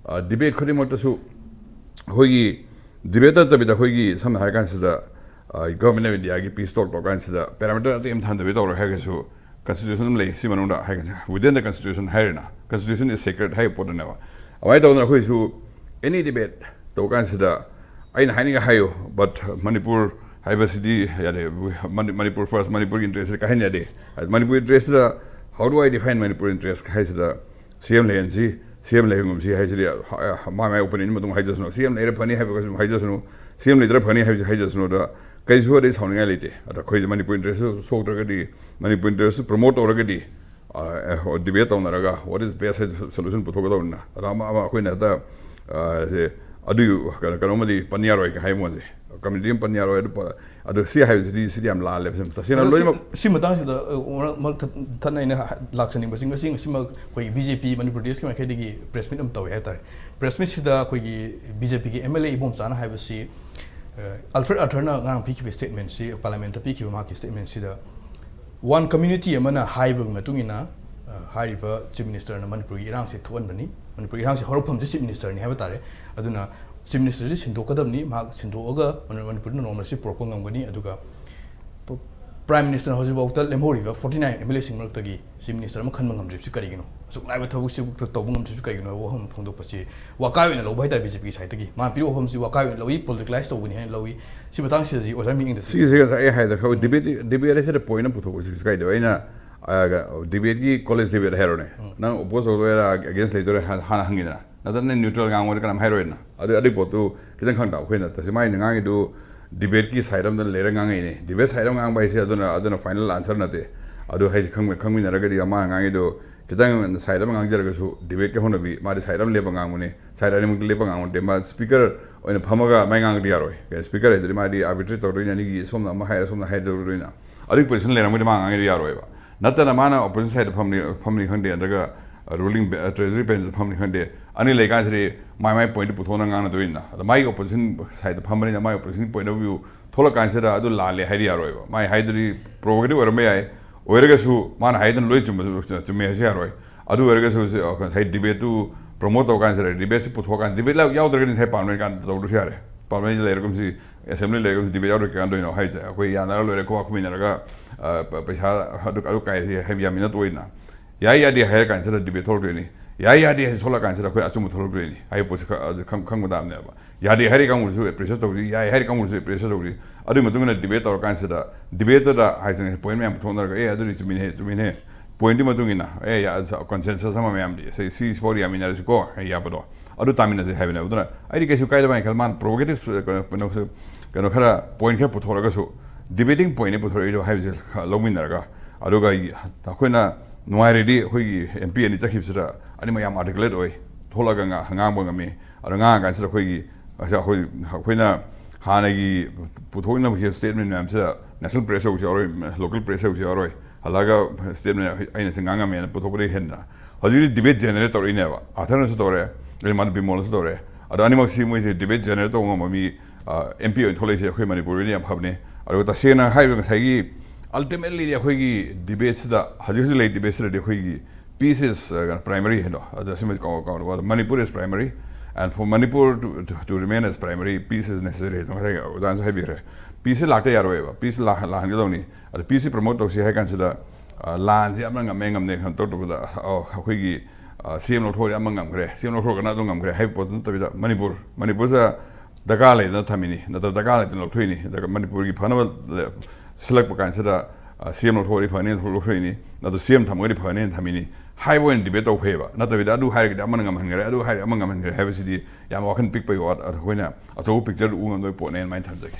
ꯑ, debate ꯈꯨꯗꯤꯡꯃꯛꯇꯁꯨ ꯑꯩꯈꯣꯏꯒꯤ debate ꯅꯠꯇꯕꯤꯗ ꯑꯩꯈꯣꯏꯒꯤ ꯁꯝꯅ ꯍꯥꯏꯔ ꯀꯥꯟꯁꯤꯗ, ꯑ, Government of Indiaꯒꯤ peace talk ꯇꯧꯔ ꯀꯥꯟꯁꯤꯗ parameter ꯑꯇꯩ ꯑꯃ ꯊꯝꯗꯕꯤ ꯇꯧꯔꯦ ꯍꯥꯏꯔꯒꯁꯨ constitution ꯑꯃ ꯂꯩ꯫ ꯁꯤ ꯃꯅꯨꯡꯗ ꯍꯥꯏ ꯀꯥꯟꯁꯤꯗ within the constitution ꯍꯥꯏꯔꯦꯅ, constitution is sacred ꯍꯥꯏꯕ ꯄꯣꯠꯇꯨꯅꯦꯕ꯫ ꯑꯗꯨꯃꯥꯏꯅ ꯇꯧꯗꯅ ꯑꯩꯈꯣꯏꯁꯨ any debate ꯇꯧ ꯀꯥꯟꯁꯤꯗ ꯑꯩꯅ ꯍꯥꯏꯅꯤꯡꯉꯦ ꯍꯥꯏꯌꯨ, but ꯃꯅꯤꯄꯨꯔ ꯍꯥꯏꯕꯁꯤꯗꯤ ꯌꯥꯗꯦ꯫ ꯃꯅꯤ-, ꯃꯅꯤꯄꯨꯔ first, ꯃꯅꯤꯄꯨꯔꯒꯤ interestꯁꯤ ꯀꯥꯏꯍꯟ ꯌꯥꯗꯦ꯫ Manipur interestꯁꯤꯗ how do I define Manipur interest ꯍꯥꯏꯁꯤꯗ C M ꯂꯩꯍꯟꯁꯤ, C M ꯂꯩꯍꯟꯒꯨꯝꯁꯤ ꯍꯥꯏꯁꯤꯗꯤ, ꯑ, ꯃꯥ ꯃꯥꯏ opinion ꯃꯇꯨꯡ ꯍꯥꯏꯖꯁꯅꯨ꯫ C M ꯂꯩꯔ ꯐꯅꯤ ꯍꯥꯏꯕꯒꯁꯨ ꯍꯥꯏꯖꯁꯅꯨ, C M ꯂꯩꯇ꯭ꯔ ꯐꯅꯤ ꯍꯥꯏꯕꯁꯨ ꯍꯥꯏꯖꯁꯅꯨ꯫ ꯑꯗ ꯀꯩꯁꯨ ꯑꯗꯩ ꯁꯥꯎꯅꯤꯡꯉꯥꯏ ꯂꯩꯇꯦ꯫ ꯑꯗ ꯑꯩꯈꯣꯏꯗꯤ Manipur interest ꯁꯣꯛꯇ꯭ꯔꯒꯗꯤ, Manipur interest promote ꯇꯧꯔꯒꯗꯤ, ꯑ, ꯑꯦ, ꯍꯣ, debate ꯇꯧꯅꯔꯒ what is best high solution ꯄꯨꯊꯣꯛꯀꯗꯧꯅꯤꯅ꯫ ꯑꯗ ꯑꯃ, ꯑꯃ ꯑꯩꯈꯣꯏꯅ ꯍꯦꯛꯇ, ꯑ, ꯁꯦ, ꯑꯗꯨꯒꯤ ꯀꯩꯅꯣ, ꯀꯩꯅꯣꯝꯃꯗꯤ ꯄꯟ ꯌꯥꯔꯣꯏ ꯍꯥꯏꯕ ꯃꯣꯟꯁꯦ꯫ Committee ꯑꯃ ꯄꯟ ꯌꯥꯔꯣꯏ, ꯑꯗꯨ ꯄ-, ꯑꯗꯨ ꯁꯤ ꯍꯥꯏꯕꯁꯤꯗꯤ, ꯁꯤꯗꯤ ꯌꯥꯝ ꯂꯥꯜꯂꯦꯕ꯫ ꯁꯤ ꯇꯁꯦꯡꯅ ꯑꯗꯣ ꯁꯤ, ꯂꯣꯏꯅꯃꯛ ꯁꯤ ꯃꯇꯥꯡꯁꯤꯗ, ꯑ, ꯃꯔꯛ, ꯃꯔꯛ ꯊꯠ-, ꯊꯠꯅ ꯑꯩꯅ ꯍ-, ꯂꯥꯛꯆꯅꯤꯡꯕꯁꯤ, ꯉꯁꯤ, ꯉꯁꯤꯃꯛ ꯑꯩꯈꯣꯏ B J P ꯃꯅꯤꯄꯨꯔ ꯗꯦꯁꯀꯤ ꯃꯥꯏꯀꯩꯗꯒꯤ press meet ꯑꯃ ꯇꯧꯋꯦ ꯍꯥꯏꯕ ꯇꯥꯔꯦ꯫ Press meetꯁꯤꯗ ꯑꯩꯈꯣꯏꯒꯤ B J Pꯒꯤ M L A ꯏꯕꯣꯝꯆꯥꯅ ꯍꯥꯏꯕꯁꯤ, ꯑ, Alfred Arthurꯅ ꯉꯔꯥꯡ ꯄꯤꯈꯤꯕ statementꯁꯤ, parliamentꯇ ꯄꯤꯈꯤꯕ ꯃꯍꯥꯛꯀꯤ statementꯁꯤꯗ, one community ꯑꯃꯅ ꯍꯥꯏꯕꯒꯤ ꯃꯇꯨꯡ ꯏꯟꯅ, ꯑ, ꯍꯥꯏꯔꯤꯕ Chief Ministerꯅ ꯃꯅꯤꯄꯨꯔꯒꯤ ꯏꯔꯥꯡꯁꯤ ꯊꯣꯛꯍꯟꯕꯅꯤ, ꯃꯅꯤꯄꯨꯔꯒꯤ ꯏꯔꯥꯡꯁꯤ ꯍꯧꯔꯛꯐꯝꯁꯤ Chief Ministerꯅꯤ ꯍꯥꯏꯕ ꯇꯥꯔꯦ꯫ ꯑꯗꯨꯅ Chief Ministerꯁꯤ ꯁꯤꯟꯗꯣꯛꯀꯗꯕꯅꯤ, ꯃꯍꯥꯛ ꯁꯤꯟꯗꯣꯛꯑꯒ ꯃꯅꯤ-, ꯃꯅꯤꯄꯨꯔꯗ normalꯁꯤ ꯄꯨꯔꯛꯄ ꯉꯝꯒꯅꯤ꯫ ꯑꯗꯨꯒ ꯄ-, Prime Minister ꯍꯧꯖꯤꯛꯐꯥꯎꯗ ꯂꯦꯝꯍꯧꯔꯤꯕ forty nine MLA ꯁꯤꯡ ꯃꯔꯛꯇꯒꯤ Chief Minister ꯑꯃ ꯈꯟꯕ ꯉꯝꯗ꯭ꯔꯤꯕꯁꯤ ꯀꯔꯤꯒꯤꯅꯣ? ꯑꯁꯨꯛ ꯂꯥꯏꯕ ꯊꯕꯛꯁꯤꯕꯨ ꯇꯧꯕ ꯉꯝꯗ꯭ꯔꯤꯕꯁꯤ ꯀꯔꯤꯒꯤꯅꯣ ꯍꯥꯏꯕ ꯋꯥꯍꯪ ꯑꯃ ꯐꯣꯡꯗꯣꯛꯄꯁꯤ ꯋꯥꯀꯥꯏ ꯑꯣꯏꯅ ꯂꯧꯕ ꯍꯥꯏꯇꯥꯔꯦ BJPꯒꯤ sideꯇꯒꯤ꯫ ꯃꯥꯅ ꯄꯤꯔꯤꯕ ꯋꯥꯐꯝꯁꯤ ꯋꯥꯀꯥꯏ ꯑꯣꯏꯅ ꯂꯧꯏ, politicalize ꯇꯧꯕꯅꯤ ꯍꯥꯏꯅ ꯂꯧꯏ꯫ ꯁꯤ ꯃꯇꯥꯡꯁꯤꯗꯗꯤ ꯑꯣꯖꯥ ꯃꯤꯠꯌꯦꯡꯗ ꯁꯤꯒꯤꯁꯦ ꯉꯁꯥꯏ ꯑꯩ ꯍꯥꯏꯗ꯭ꯔꯥ, ꯑꯩꯈꯣꯏ debate, debate ꯍꯥꯏꯁꯤꯗ point ꯑꯃ ꯄꯨꯊꯣꯛꯄꯁꯤ ꯀꯩꯁꯨ ꯀꯥꯏꯗꯦꯕ꯫ ꯑꯩꯅ, ꯑ, debateꯀꯤ college debate ꯍꯥꯏꯔꯣꯅꯦ꯫ ꯅꯪ oppose ꯇꯧꯗꯣꯏꯔꯥ, against ꯂꯩꯗꯣꯏꯔꯥ ꯍꯥꯟꯅ, ꯍꯥꯟꯅ ꯍꯪꯉꯤꯗꯅ꯫ ꯅꯠꯇ꯭ꯔꯒ neutral ꯉꯥꯡꯉꯣꯏꯗ ꯀꯅꯥꯝ ꯍꯥꯏꯔꯣꯏꯅ꯫ ꯑꯗꯨ, ꯑꯗꯨꯒꯤ ꯄꯣꯠꯇꯨ ꯈꯤꯇꯪ ꯈꯪ ꯇꯥꯎ꯫ ꯑꯩꯈꯣꯏꯅ ꯇꯁꯦꯡꯅ ꯃꯥꯏꯅ ꯉꯥꯡꯉꯤꯗꯨ debate ꯀꯤ side ꯑꯃꯗ ꯂꯩꯔ ꯉꯥꯡꯉꯛꯏꯅꯦ꯫ Debate side ꯑꯃ ꯉꯥꯡꯕ ꯍꯥꯏꯁꯦ ꯑꯗꯨꯅ, ꯑꯗꯨꯅ final answer ꯅꯠꯇꯦ꯫ ꯑꯗꯨ ꯍꯥꯏꯁꯦ ꯈꯪꯃꯤ-, ꯈꯪꯃꯤꯟꯅꯔꯒꯗꯤ ꯃꯥꯅ ꯉꯥꯡꯉꯤꯗꯣ ꯈꯤꯇꯪ side ꯑꯃ ꯉꯥꯡꯖꯔꯒꯁꯨ debate ꯀꯤ ꯍꯧꯅꯕꯤ, ꯃꯥꯗꯤ side ꯑꯃ ꯂꯦꯞꯄ ꯉꯥꯡꯕꯅꯤ, side ꯑꯅꯤꯃꯛꯇ ꯂꯦꯞꯄ ꯉꯥꯡꯕ ꯅꯠꯇꯦ꯫ ꯃꯥ speaker ꯑꯣꯏꯅ ꯐꯝꯃꯒ ꯃꯥꯏ ꯉꯥꯡꯉꯗꯤ ꯌꯥꯔꯣꯏ꯫ ꯀꯩꯅꯣ, speaker ꯍꯥꯏꯗꯨꯗꯤ ꯃꯥꯗꯤ arbitrate ꯇꯧꯗꯣꯏꯅꯤ, ꯑꯅꯤꯒꯤ ꯁꯣꯝꯅ ꯑꯃ ꯍꯥꯏꯔ ꯁꯣꯝꯅ ꯍꯥꯏꯗꯧꯗꯣꯏꯅ꯫ ꯑꯗꯨꯒꯤ position ꯂꯩꯔꯝꯃꯗꯤ ꯃꯥ ꯉꯥꯡꯉꯤꯗꯣ ꯌꯥꯔꯣꯏꯕ꯫ ꯅꯠꯇꯅ ꯃꯥꯅ opposition sideꯇ ꯐꯝꯅꯤ, ꯐꯝꯅꯤ ꯈꯪꯗꯦ, ꯅꯠꯇ꯭ꯔꯒ ruling be-, treasury benchꯇ ꯐꯝꯅꯤ ꯈꯪꯗꯦ, ꯑꯅꯤ ꯂꯩꯀꯥꯟꯁꯤꯗꯤ ꯃꯥꯏ ꯃꯥꯏ pointꯇꯨ ꯄꯨꯊꯣꯛꯅ ꯉꯥꯡꯅꯗꯣꯏꯅꯤꯅ꯫ ꯑꯗ ꯃꯥꯒꯤ opposition sideꯇ ꯐꯝꯕꯅꯤꯅ my opposition point of view ꯊꯣꯛꯂꯛꯀꯥꯟꯁꯤꯗ ꯑꯗꯨ ꯂꯥꯜꯂꯦ ꯍꯥꯏꯗꯤ ꯌꯥꯔꯣꯏꯕ꯫ ꯃꯥꯏ ꯍꯥꯏꯗꯨꯗꯤ provocative ꯑꯣꯏꯔꯝꯕ ꯌꯥꯏ, ꯑꯣꯏꯔꯒꯁꯨ ꯃꯥꯅ ꯍꯥꯏꯗꯨꯅ ꯂꯣꯏ ꯆꯨꯝꯕ-, ꯆꯨꯝꯃꯦ ꯍꯥꯏꯁꯨ ꯌꯥꯔꯣꯏ꯫ ꯑꯗꯨ ꯑꯣꯏꯔꯒꯁꯨ ꯁꯤ, ꯑ, ꯉꯁꯥꯏ debateꯇꯨ promote ꯇꯧꯔꯀꯥꯟꯁꯤꯗ, debateꯁꯤ ꯄꯨꯊꯣꯛꯑꯀꯥꯟꯗ, debate ꯂ-, ꯌꯥꯎꯗ꯭ꯔꯒꯗꯤ ꯉꯁꯥꯏ parliament ꯀꯥꯟꯗ ꯇꯧꯗ꯭ꯔꯁꯨ ꯌꯥꯔꯦ꯫ Parliament ꯂꯩꯔꯒꯨꯝꯁꯤ, assembly ꯂꯩꯔꯒꯨꯝꯁꯤ debate ꯌꯥꯎꯗ꯭ꯔ ꯀꯩꯀꯥꯟꯗꯣꯏꯅꯣ ꯍꯥꯏꯁꯦ? ꯑꯩꯈꯣꯏ ꯌꯥꯅꯔ ꯂꯣꯏꯔꯦ, ꯈꯨꯋꯥ ꯈꯨꯃꯤꯟꯅꯔꯒ, ꯑ, ꯄ-, ꯄꯩꯁꯥ ꯑꯗꯨ, ꯑꯗꯨ ꯀꯥꯏꯁꯤ ꯍꯥꯏꯕ ꯌꯥꯃꯤ ꯅꯠꯇꯣꯏꯅ꯫ ꯌꯥꯏ ꯌꯥꯗꯦ ꯍꯥꯏꯔ ꯀꯥꯟꯁꯤꯗ debate ꯊꯣꯛꯂꯛꯇꯣꯏꯅꯤ꯫ ꯌꯥꯏ ꯌꯥꯗꯦ ꯍꯥꯏꯁꯤ ꯊꯣꯛꯂꯛꯀꯥꯟꯁꯤꯗ ꯑꯩꯈꯣꯏ ꯑꯆꯨꯝꯕ ꯊꯣꯛꯂꯛꯇꯣꯏꯅꯤ ꯍꯥꯏꯕ ꯄꯣꯠꯁꯤ ꯈ-, ꯑꯗꯨ ꯈꯪ-, ꯈꯪꯕ ꯇꯥꯕꯅꯦꯕ꯫ ꯌꯥꯗꯦ ꯍꯥꯏꯔꯤ ꯀꯥꯡꯕꯨꯁꯨ appreciate ꯇꯧꯁꯤ, ꯌꯥꯏ ꯍꯥꯏꯔꯤ ꯀꯥꯡꯕꯨꯁꯨ appreciate ꯇꯧꯁꯤ꯫ ꯑꯗꯨꯒꯤ ꯃꯇꯨꯡ ꯏꯟꯅ debate ꯇꯧꯔꯀꯥꯟꯁꯤꯗ, debateꯇꯨꯗ ꯍꯥꯏꯁꯤꯅ point ꯃꯌꯥꯝ ꯄꯨꯊꯣꯛꯅꯔꯒ, "ꯑꯦ, ꯑꯗꯨꯗꯤ ꯆꯨꯝꯃꯤꯅꯦ, ꯆꯨꯝꯃꯤꯅꯦ꯫ Pointꯇꯨꯒꯤ ꯃꯇꯨꯡ ꯏꯟꯅ, ꯑꯦ, ꯌꯥ-, consensus ꯑꯃ ꯃꯌꯥꯝꯗꯤ, ꯁꯤ, ꯁꯤ ꯁꯤꯐꯥꯎꯗꯤ ꯌꯥꯃꯤꯟꯅꯔꯁꯤꯀꯣ", ꯍꯥꯏ ꯌꯥꯕꯗꯣ꯫ ꯑꯗꯨ ꯇꯥꯃꯤꯟꯅꯁꯦ ꯍꯥꯏꯕꯅꯦꯕ꯫ ꯑꯗꯨꯅ ꯑꯩꯗꯤ ꯀꯩꯁꯨ ꯀꯥꯏꯗꯦ ꯍꯥꯏꯅ ꯈꯜꯂꯤ꯫ ꯃꯥꯅ provocative, ꯀꯩꯅꯣ, ꯀꯩꯅꯣꯁꯦ, ꯀꯩꯅꯣ ꯈꯔ, point ꯈꯔ ꯄꯨꯊꯣꯔꯒꯁꯨ, debating pointꯅꯤ ꯄꯨꯊꯣꯔꯛꯏꯗꯣ ꯍꯥꯏꯕꯁꯦ ꯈꯔ ꯂꯧꯃꯤꯟꯅꯔꯒ, ꯑꯗꯨꯒ ꯑꯩꯈꯣꯏꯅ ꯅꯨꯡꯉꯥꯏꯔꯗꯤ ꯑꯩꯈꯣꯏꯒꯤ MP ꯑꯅꯤ ꯆꯠꯈꯤꯕꯁꯤꯗ ꯑꯅꯤꯃꯛ ꯌꯥꯝ articulate ꯑꯣꯏ, ꯊꯣꯛꯂꯒ ꯉꯥ-, ꯉꯥꯡꯕ ꯉꯝꯃꯤ꯫ ꯑꯗꯣ ꯉꯥꯡꯉꯀꯥꯟꯁꯤꯗ ꯑꯩꯈꯣꯏꯒꯤ, ꯑꯩꯈꯣꯏ, ꯑꯩꯈꯣꯏꯅ ꯍꯥꯟꯅꯒꯤ ꯄꯨꯊꯣꯛꯅꯕ statement ꯃꯌꯥꯝꯁꯤꯗ national press ꯌꯧꯕꯁꯨ ꯌꯥꯎꯔꯣꯏ, local press ꯌꯧꯕꯁꯨ ꯌꯥꯎꯔꯣꯏ꯫ ꯍꯜꯂꯛꯑꯒ statement ꯑꯩꯅ ꯁꯤ ꯉꯥꯡꯉꯝꯃꯦꯅ ꯄꯨꯊꯣꯛꯄꯗꯒꯤ ꯍꯦꯟꯅ ꯍꯧꯖꯤꯛ debate generate ꯇꯧꯔꯛꯏꯅꯦꯕ꯫ ꯑꯥꯔꯊꯔꯅꯁꯨ ꯇꯧꯔꯦ, ꯑꯗꯩ ꯃꯥꯅ ꯕꯤꯃꯣꯜꯅꯁꯨ ꯇꯧꯔꯦ꯫ ꯑꯗꯣ ꯑꯅꯤꯃꯛꯁꯤ ꯃꯣꯏꯁꯦ debate generate ꯇꯧꯕ ꯉꯝꯕ ꯃꯤ, ꯑ, MP ꯑꯣꯏꯅ ꯊꯣꯛꯂꯛꯏꯁꯦ ꯑꯩꯈꯣꯏ ꯃꯅꯤꯄꯨꯔꯗꯗꯤ ꯌꯥꯝ ꯐꯕꯅꯤ꯫ ꯑꯗꯨꯒ ꯇꯁꯦꯡꯅ ꯍꯥꯏꯔꯤꯕ ꯉꯁꯥꯏꯒꯤ ultimatelyꯗꯤ ꯑꯩꯈꯣꯏꯒꯤ debateꯁꯤꯗ, ꯍꯧꯖꯤꯛ ꯍꯧꯖꯤꯛ ꯂꯩꯔꯤꯕ debateꯁꯤꯗꯗꯤ ꯑꯩꯈꯣꯏꯒꯤ peace is, ꯑ, primary ꯍꯥꯏꯗꯣ, ꯑꯗꯣ ꯑꯁꯤꯃꯗꯤ ꯀꯥꯎ-, ꯀꯥꯎꯔꯕ? ꯑꯗꯣ Manipur is primary꯫ And for Manipur to, to, to remain as primary, peace is necessary. ꯉꯁꯥꯏ ꯑꯣꯖꯥꯅꯁꯨ ꯍꯥꯏꯕꯤꯈ꯭ꯔꯦ, ꯄꯤꯁꯁꯤ ꯂꯥꯛꯇ ꯌꯥꯔꯣꯏꯕ, ꯄꯤꯁꯁꯤ ꯂꯥꯛꯍꯟꯒꯗꯧꯅꯤ꯫ ꯑꯗ ꯄꯤꯁꯁꯤ ꯄ꯭ꯔꯣꯃꯣꯠ ꯇꯧꯁꯤ ꯍꯥꯏ ꯀꯥꯟꯁꯤꯗ, ꯑ, ꯂꯥꯟꯁꯤ ꯑꯃꯅ ꯉꯝꯃꯦ ꯉꯝꯗꯦ ꯈꯟ ꯇꯧ ꯇꯧꯕꯗ, ꯑ, ꯑꯩꯈꯣꯏꯒꯤ, ꯑ, ꯁꯤ ꯑꯦꯝ ꯂꯧꯊꯣꯛꯑꯗꯤ ꯑꯃ ꯉꯝꯈ꯭ꯔꯦ, ꯁꯤ ꯑꯦꯝ ꯂꯧꯊꯣꯛꯑꯒꯅ ꯑꯗꯨ ꯉꯝꯈ꯭ꯔꯦ ꯍꯥꯏꯕ ꯄꯣꯠꯇꯨ ꯅꯠꯇꯕꯤꯗ, ꯃꯅꯤꯄꯨꯔ, ꯃꯅꯤꯄꯨꯔꯁꯤꯗ ꯗꯔꯀꯥꯔ ꯂꯩꯗꯅ ꯊꯝꯃꯤꯅꯤ, ꯅꯠꯇ꯭ꯔꯒ ꯗꯔꯀꯥꯔ ꯂꯩꯇꯅ ꯂꯧꯊꯣꯛꯏꯅꯤ꯫ ꯑꯗꯨꯒ ꯃꯅꯤꯄꯨꯔꯒꯤ ꯐꯅꯕ ꯂ-, ꯁꯤꯜꯂꯛꯄ ꯀꯥꯟꯁꯤꯗ, ꯑ, ꯁꯤ ꯑꯦꯝ ꯂꯧꯊꯣꯛꯑꯗꯤ ꯐꯅꯤ ꯂꯧꯊꯣꯛꯏꯅꯤ, ꯑꯗꯨ ꯁꯤ ꯑꯦꯝ ꯊꯝꯃꯒꯗꯤ ꯐꯅꯤꯅ ꯊꯝꯃꯤꯅꯤ ꯍꯥꯏꯕ ꯑꯣꯏꯅ ꯗꯤꯕꯦꯠ ꯇꯧ ꯐꯩꯌꯦꯕ꯫ ꯅꯠꯇꯕꯤꯗ ꯑꯗꯨ ꯍꯥꯏꯔꯒꯗꯤ ꯑꯃꯅ ꯉꯝꯍꯟꯈ꯭ꯔꯦ, ꯑꯗꯨ ꯍꯥꯏꯔꯒꯗꯤ ꯑꯃ ꯉꯝꯍꯟꯈ꯭ꯔꯦ ꯍꯥꯏꯕꯁꯤꯗꯤ ꯌꯥꯝ ꯋꯥꯈꯜ ꯄꯤꯛꯄꯒꯤ ꯋꯥ, ꯑꯩꯈꯣꯏꯅ ꯑꯆꯧꯕ ꯄꯤꯛꯆꯔꯗꯨ ꯎ ꯉꯝꯗꯕꯒꯤ ꯄꯣꯠꯅꯦꯅ ꯑꯗꯨꯃꯥꯏꯅ ꯊꯝꯖꯒꯦ꯫